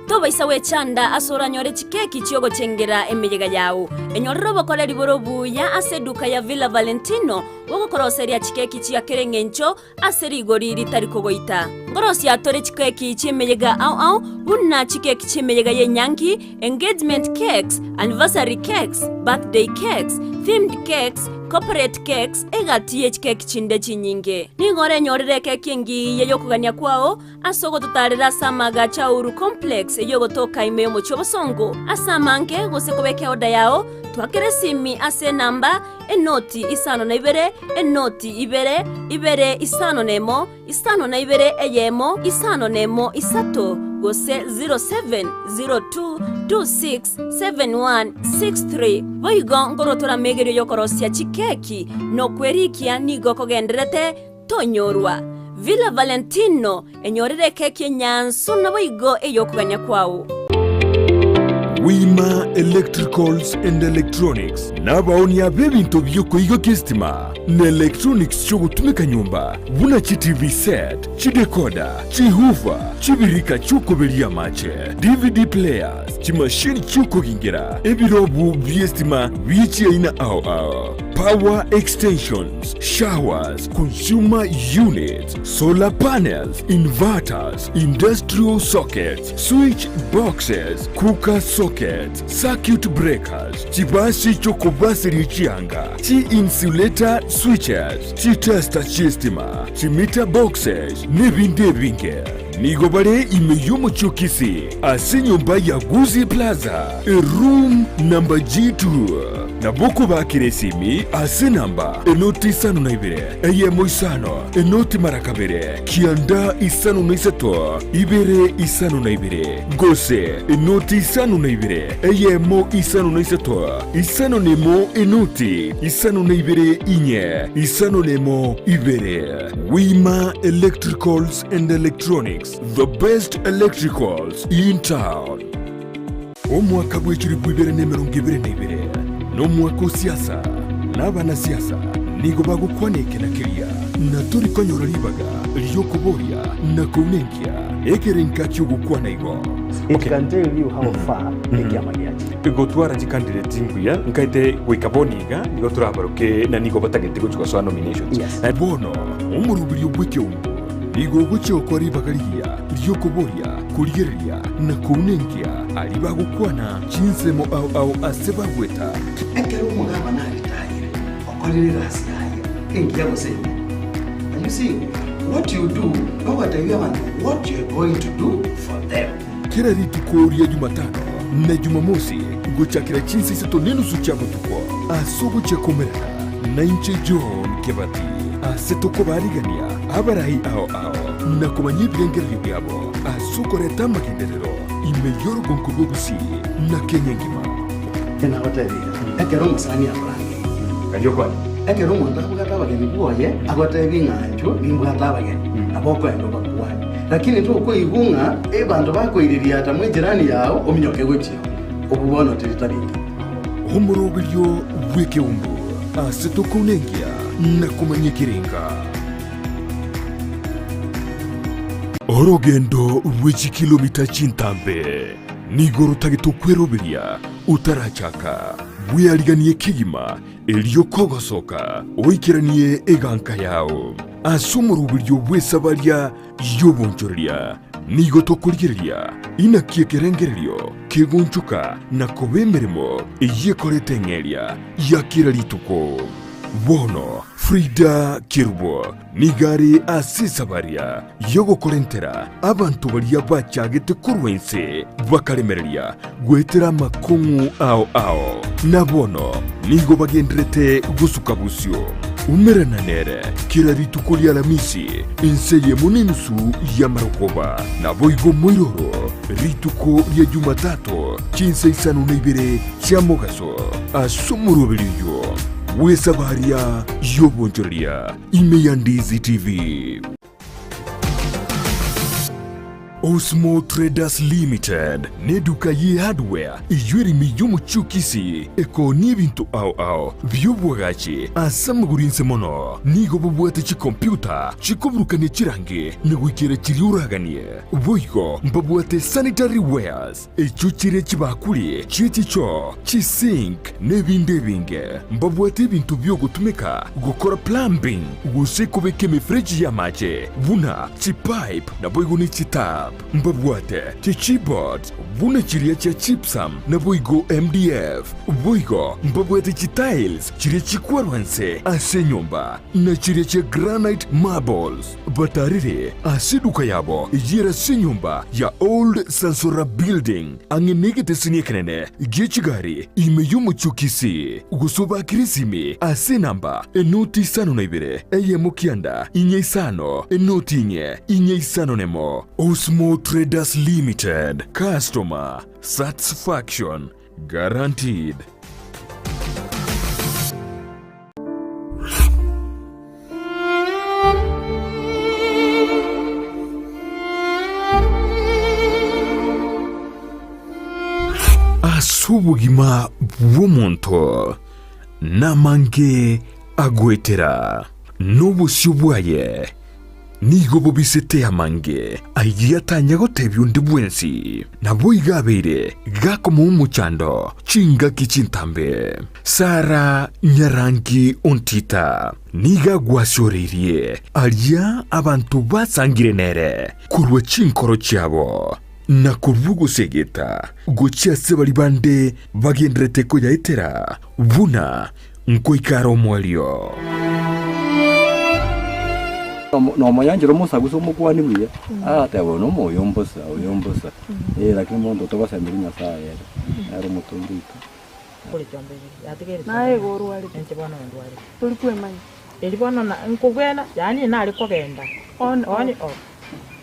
Tobaisa gwechanda ase oranyore chikeki chi'ogochengera emeyega yao. Enyorere obokoreri bore obuya ase eduka ya Villa Valentino bogokoroseria chikeki chia kera engencho ase rigori ritari kogoita. Nkorosia tore chikeki chi'emeyega ao ao buna chikeki chi'emeyega y'enyangi, engagement cakes, anniversary cakes, birthday cakes, themed cakes, corporate cakes, egati ye chikeki chinde chinyinge. Nigo orenyorere ekeki engiya y'okogania kwao Ase ogototaarera ase amaagacho a Uhuru Complex eyio ogotoka ime y'omochie obosongo. Ase amange, gose kobeka eoda yao, twakere esimi ase enamba, enoti isano na ibere, enoti ibere, ibere isano na emo, isano na ibere eyemo, isano na emo isato, gose 0702267163. Boigo nkorwa tore amegerio y'okorosia chikeki na okwerikia nigo kogendererete Tonyorwa. Villa Valentino, enyorere ekeki enyansu naboigo ey'okogania kwao. Wima Electricals and Electronics nabaonia b'ebinto bi'okoigokia esitima na electronics chi'ogotumeka nyomba buna chi TV set, chidecoder, chihoofer, chibirika chi'okoberia amache, DVD players, chimashini chi'okogingera, ebirobu bi'esitima bie chiaina ao ao, power extensions, showers, consumer units, solar panels, inverters, industrial sockets, switch boxes, cooker sockets, circuit breakers, chibasi chi'okobaseria chianga, chi-insulator switches, chitester chi'estima, chimeter boxes, nebinde ebinge. Nigo bare ime y'omochie o Kisii ase enyomba ya Gusii Plaza, eroom number G2. Nabo okobakera esimi ase enamba enoti isano na ibere, eyemo isano, enoti mara kabere, kianda isano na isato, ibere isano na ibere, gose enoti isano na ibere, eyemo isano na isato, isano na emo enoti isano na ibere inye, isano na emo ibere. Wima Electricals and Electronics, the best electricals in town. Omwaka bw'echilifu ibere na emerongo ebere na ibere nomwaka o siasa, na abanasiasa nigo bagokwana eke na keria, na tori konyora ribaga ri'okoboria na kounenkia ekerenka ki'ogokwana igo. It can tell you how far ekiama giachire. Gotwara chicandidate nkuya nkaete goika bono iga nigo torabaroke na nigo batagete gochia gosoa nominations. Yes. Bono omoroberio bw'ekeungo nigo ogochia gokora ribaga rigiya ri'okoboria, korigereria, na kounenkia aria bagokwana chinsemo ao ao ase bagweta. Ekero omogabana aritayire, okorire egasi yaye engiya gose embe. And you see, what you do, nogotebia abanto what you are going to do for them. Kera rituko ria Jumatano na Jumamosi gochakera chinsa isato nenusu chia botuko ase ogochia komerana nainche John Kebati ase tokobarigania abarai ao ao na komanya ebirengererio biabo ase okoreta amagenderero ime y'orogonko rw'Ogusii na Kenya engima. Nagotebirie, ekero omosani akorangeirie, Karia okwane. ekero omonto abwate abageni bwoye, agotebie ng'a inchuo nimbwate abageni, nabo okoenda obakwane. Lakini tokoigwa ng'a abanto bakoiririata mw'ejirani yao ominyoke gochia oo, obwo bono teri tabia. Omoroberio bw'ekeumbu ase tokounenkia na komanya ekerenga. Orogendo rwe chikilomita chintambe nigo rotagete okweroberia otarachaka. Bweariganie kegima erio kogosoka oikeranie eganka yao. Ase omoroberio bw'esabaria y'obonchoreria nigo tokorigereria inaki ekerengererio kegonchoka na koba emeremo eyio ekorete eng'eria ya kera rituko. Bono. Frida Kerubo nigo are ase esabaria y'ogokorentera abanto baria bachagete korwa inse bakaremereria goetera amakong'u ao ao, na bono nigo bagenderete gosuka bosio. Umerana nere kera rituko ri'Alamisi inse eyemo nenusu y'amarogoba, naboigo moiroro rituko ria Jumatato chinsa isano na ibere chia mogaso ase omoroberi oyio bw'esabaria y'obonchoreria ime ya Ndizi TV. Osmo Traders Limited neduka ye hardware eyio ere ime y'omochie o Kisii ekoonia ebinto ao ao bi'obwagachi ase amagoro inse mono. Nigo babwate chikompiuta chikoburukania chirangi na goikera chiria oraganie. Boigo mbabwate sanitary wares echio chire chibakuri chie chichoo, chisink na ebinde ebinge. Mbabwate ebinto biogotumeka gokora plumbing gose kobeka emefereji y'amache buna chipipe naboigo ne chitap. Mbabwate chichipboards buna chiria chia gypsum naboigo MDF. Boigo mbabwate chitiles chiria chikwarwa nse ase enyomba na chiria chia granite marbles. Batarire ase eduka yabo eyere ase enyomba ya Old Sansora Building ang'e negeteseni ekenene gie chigari ime y'omochie o Kisii, gose obakere esimi ase enamba enoti isano na ibere eyemo kianda inye isano enoti inye inye isano nemo. Osmo Traders Limited, Customer Satisfaction Guaranteed. Ase obogima bw'omonto namange agoetera, na obosio bwaye Nigo bobisete amange ayio atanya gotebia onde bwensi. Naboigo abeire gakomoa omochando chingaki chintambe. Sara nyarangi ontita nigo agwasioreirie aria abanto basangire nere korwa chinkoro chiabo, na korwa ogosegeta gochia ase baria bande bagenderete koyaetera buna Nkoika are omoerio. Nomoyanchera omosagusa omokuani buya, agateba oyo nomo oyo mbosa, oyo mbosa. Eh, lakini monto togosemeria Nyasaye ere, nere omotongi oito. Naye igo orwarete, tori kwemanya.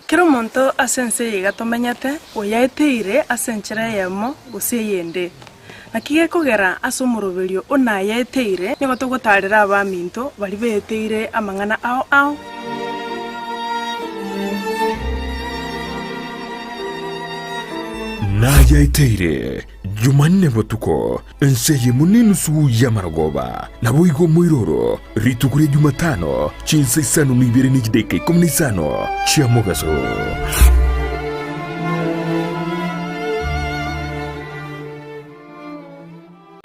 Kera omonto ase ense eye iga tomenyete, oyaeteire ase enchera eyemo gose eyende. Naki gekogera ase omoroberio o nayaeteire, nigo togotaarera abaminto baria beeteire amang'ana ao ao. Nayaeteire Jumanne botuko, ense eyemo nenusu y'amarogoba, naboigo omoiroro rituko ria Jumatano, chinsa isano na ibere ne chidakika ikomi na isano chia mogaso.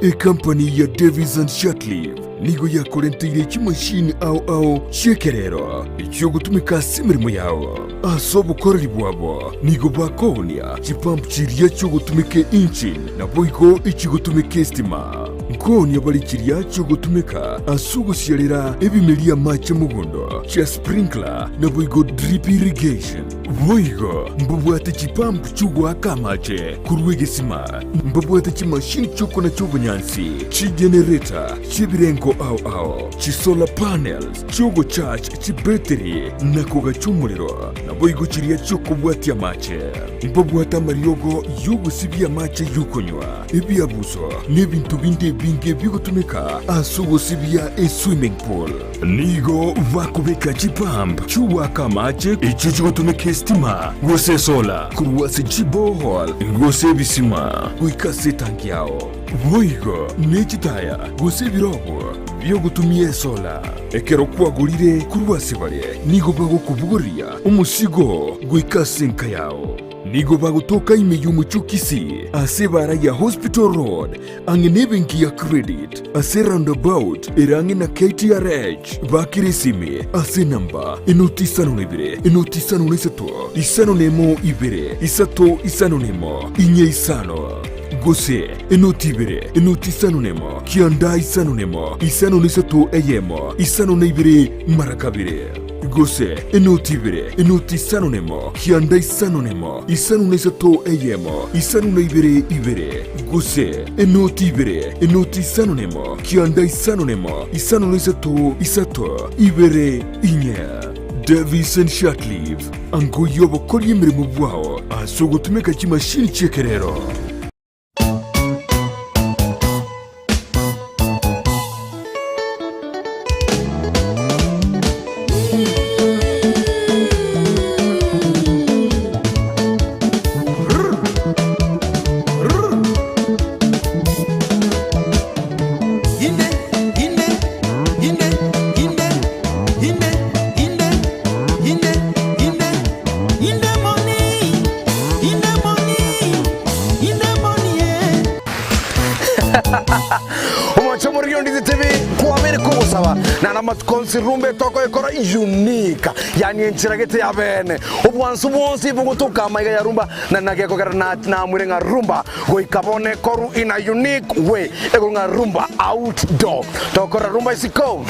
Ekampani ya Davies and Shirtliff nigo yakorenteire chimashini ao ao chi'ekerero echiogotumeka ase emeremo yao. Ase obokoreri bwabo nigo bakoonia chipump chiria chiogotumeka engine naboigo echigotumeka estima. Nkoonia bare chiria chiogotumeka ase ogosiarera ebimeria amache mogondo chia sprinkler naboigo drip irrigation. Boigo mbabwate chipump chi'ogoaka amache korwa egesima, mbabwate chimashini chi'okonacha obonyansi, chigenerator chi'ebirengo ao ao, chisolar panels chi'ogocharge chibetiri na kogacha omorero, naboigo chiria chi'okobwatia amache. Mbabwate amariogo y'ogosibia amache y'okonywa, ebiabuso, na ebinto binde ebinge bigotumeka ase ogosibia eswimming pool. Nigo bakobeka chipump chi'ogoaka amache echio chigotumeka esitima gose esola korwa ase chiborehole gose ebisima goika ase etanki yao. Boigo ne chitaya gose ebirogo bi'ogotumia esola. Ekero kwagorire korwa ase bare, nigo bagokobogoria omosigo goika ase enka yao. Nigo bagotoka ime y'omochie o Kisii ase ebaara ya Hospital Road ang'e nebenki ya Credit ase roundabout ere ang'e na KTRH. Bakera esimi ase enamba enoti isano na ibere enoti isano na isato isano na emo ibere isato isano na emo inye isano. Gose enoti ibere, enoti isano nemo, kianda isano nemo, isano na isato eyemo, isano na ibere mara kabere. Gose enoti ibere, enoti isano nemo, kianda isano nemo, isano na isato eyemo, isano na ibere ibere. Gose enoti ibere, enoti isano nemo, kianda isano nemo, isano na isato isato, ibere inye. Davison Shatliff, angoyia obokoria emeremo bwao ase ogotumeka chimashini chi'ekerero. Omwancho omoriri ondize TV kwabere kogosaba nana amatuko onsi rumba etokoyekora unique yani enchera gete ya bene obwansu bwonsi bogotoka amaiga ya rumba na nagekogera na namwire ng'a rumba goika bono ekoru in a unique way ekoru ng'a rumba outdoor togokora rumba isiko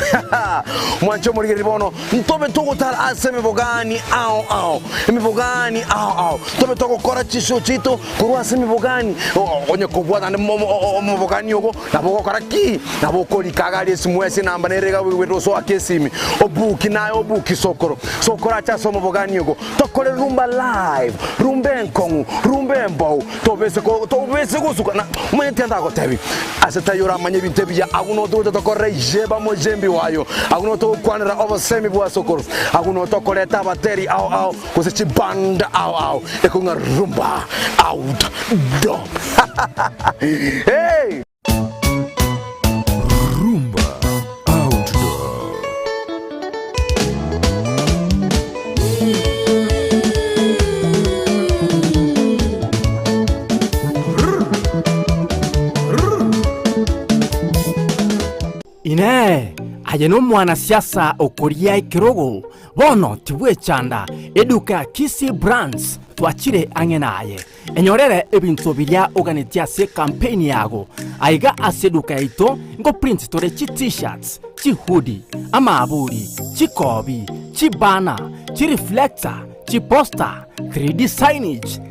mwanche omorigereria bono ntobe togotara ase emebogani ao ao emebogani ao ao tobe togokora chishow chiaito korwa ase emebogani onye kobwata naende omobogani ogo nabo ogokora ki nabo okorika iga aria esimu ase enamba nere iga bwegwete osoake esimi obuki naye obuki sokoro sokoro ache ase omobogani ogo Tokore rumba live, rumba enkong'u, rumba embou, tobese ko tobese gosuka na omanyete ndagotebi ase taiyo oramanye ebinto ebiya agwo no togocha tokorere jeba mojembi wayo agwo no togokwanera obosemi bwa sokoro agwo no tokoreta abateri ao ao gose chiband ao ao ekong'a rumba out door hey. Rumba Outdoor. Inee! Aye nomwanasiasa okoria ekerogo? Bono tibwechanda, eduka ya Kisii Brands twachire ang'e naye. Enyorere ebinto biria oganetie ase ekampeini yago. Aiga ase eduka yaito ngoprint tore chi T-shirts, chihoodie, amaaburi, chikobi, chibana, chireflector, chiposter, 3D signage.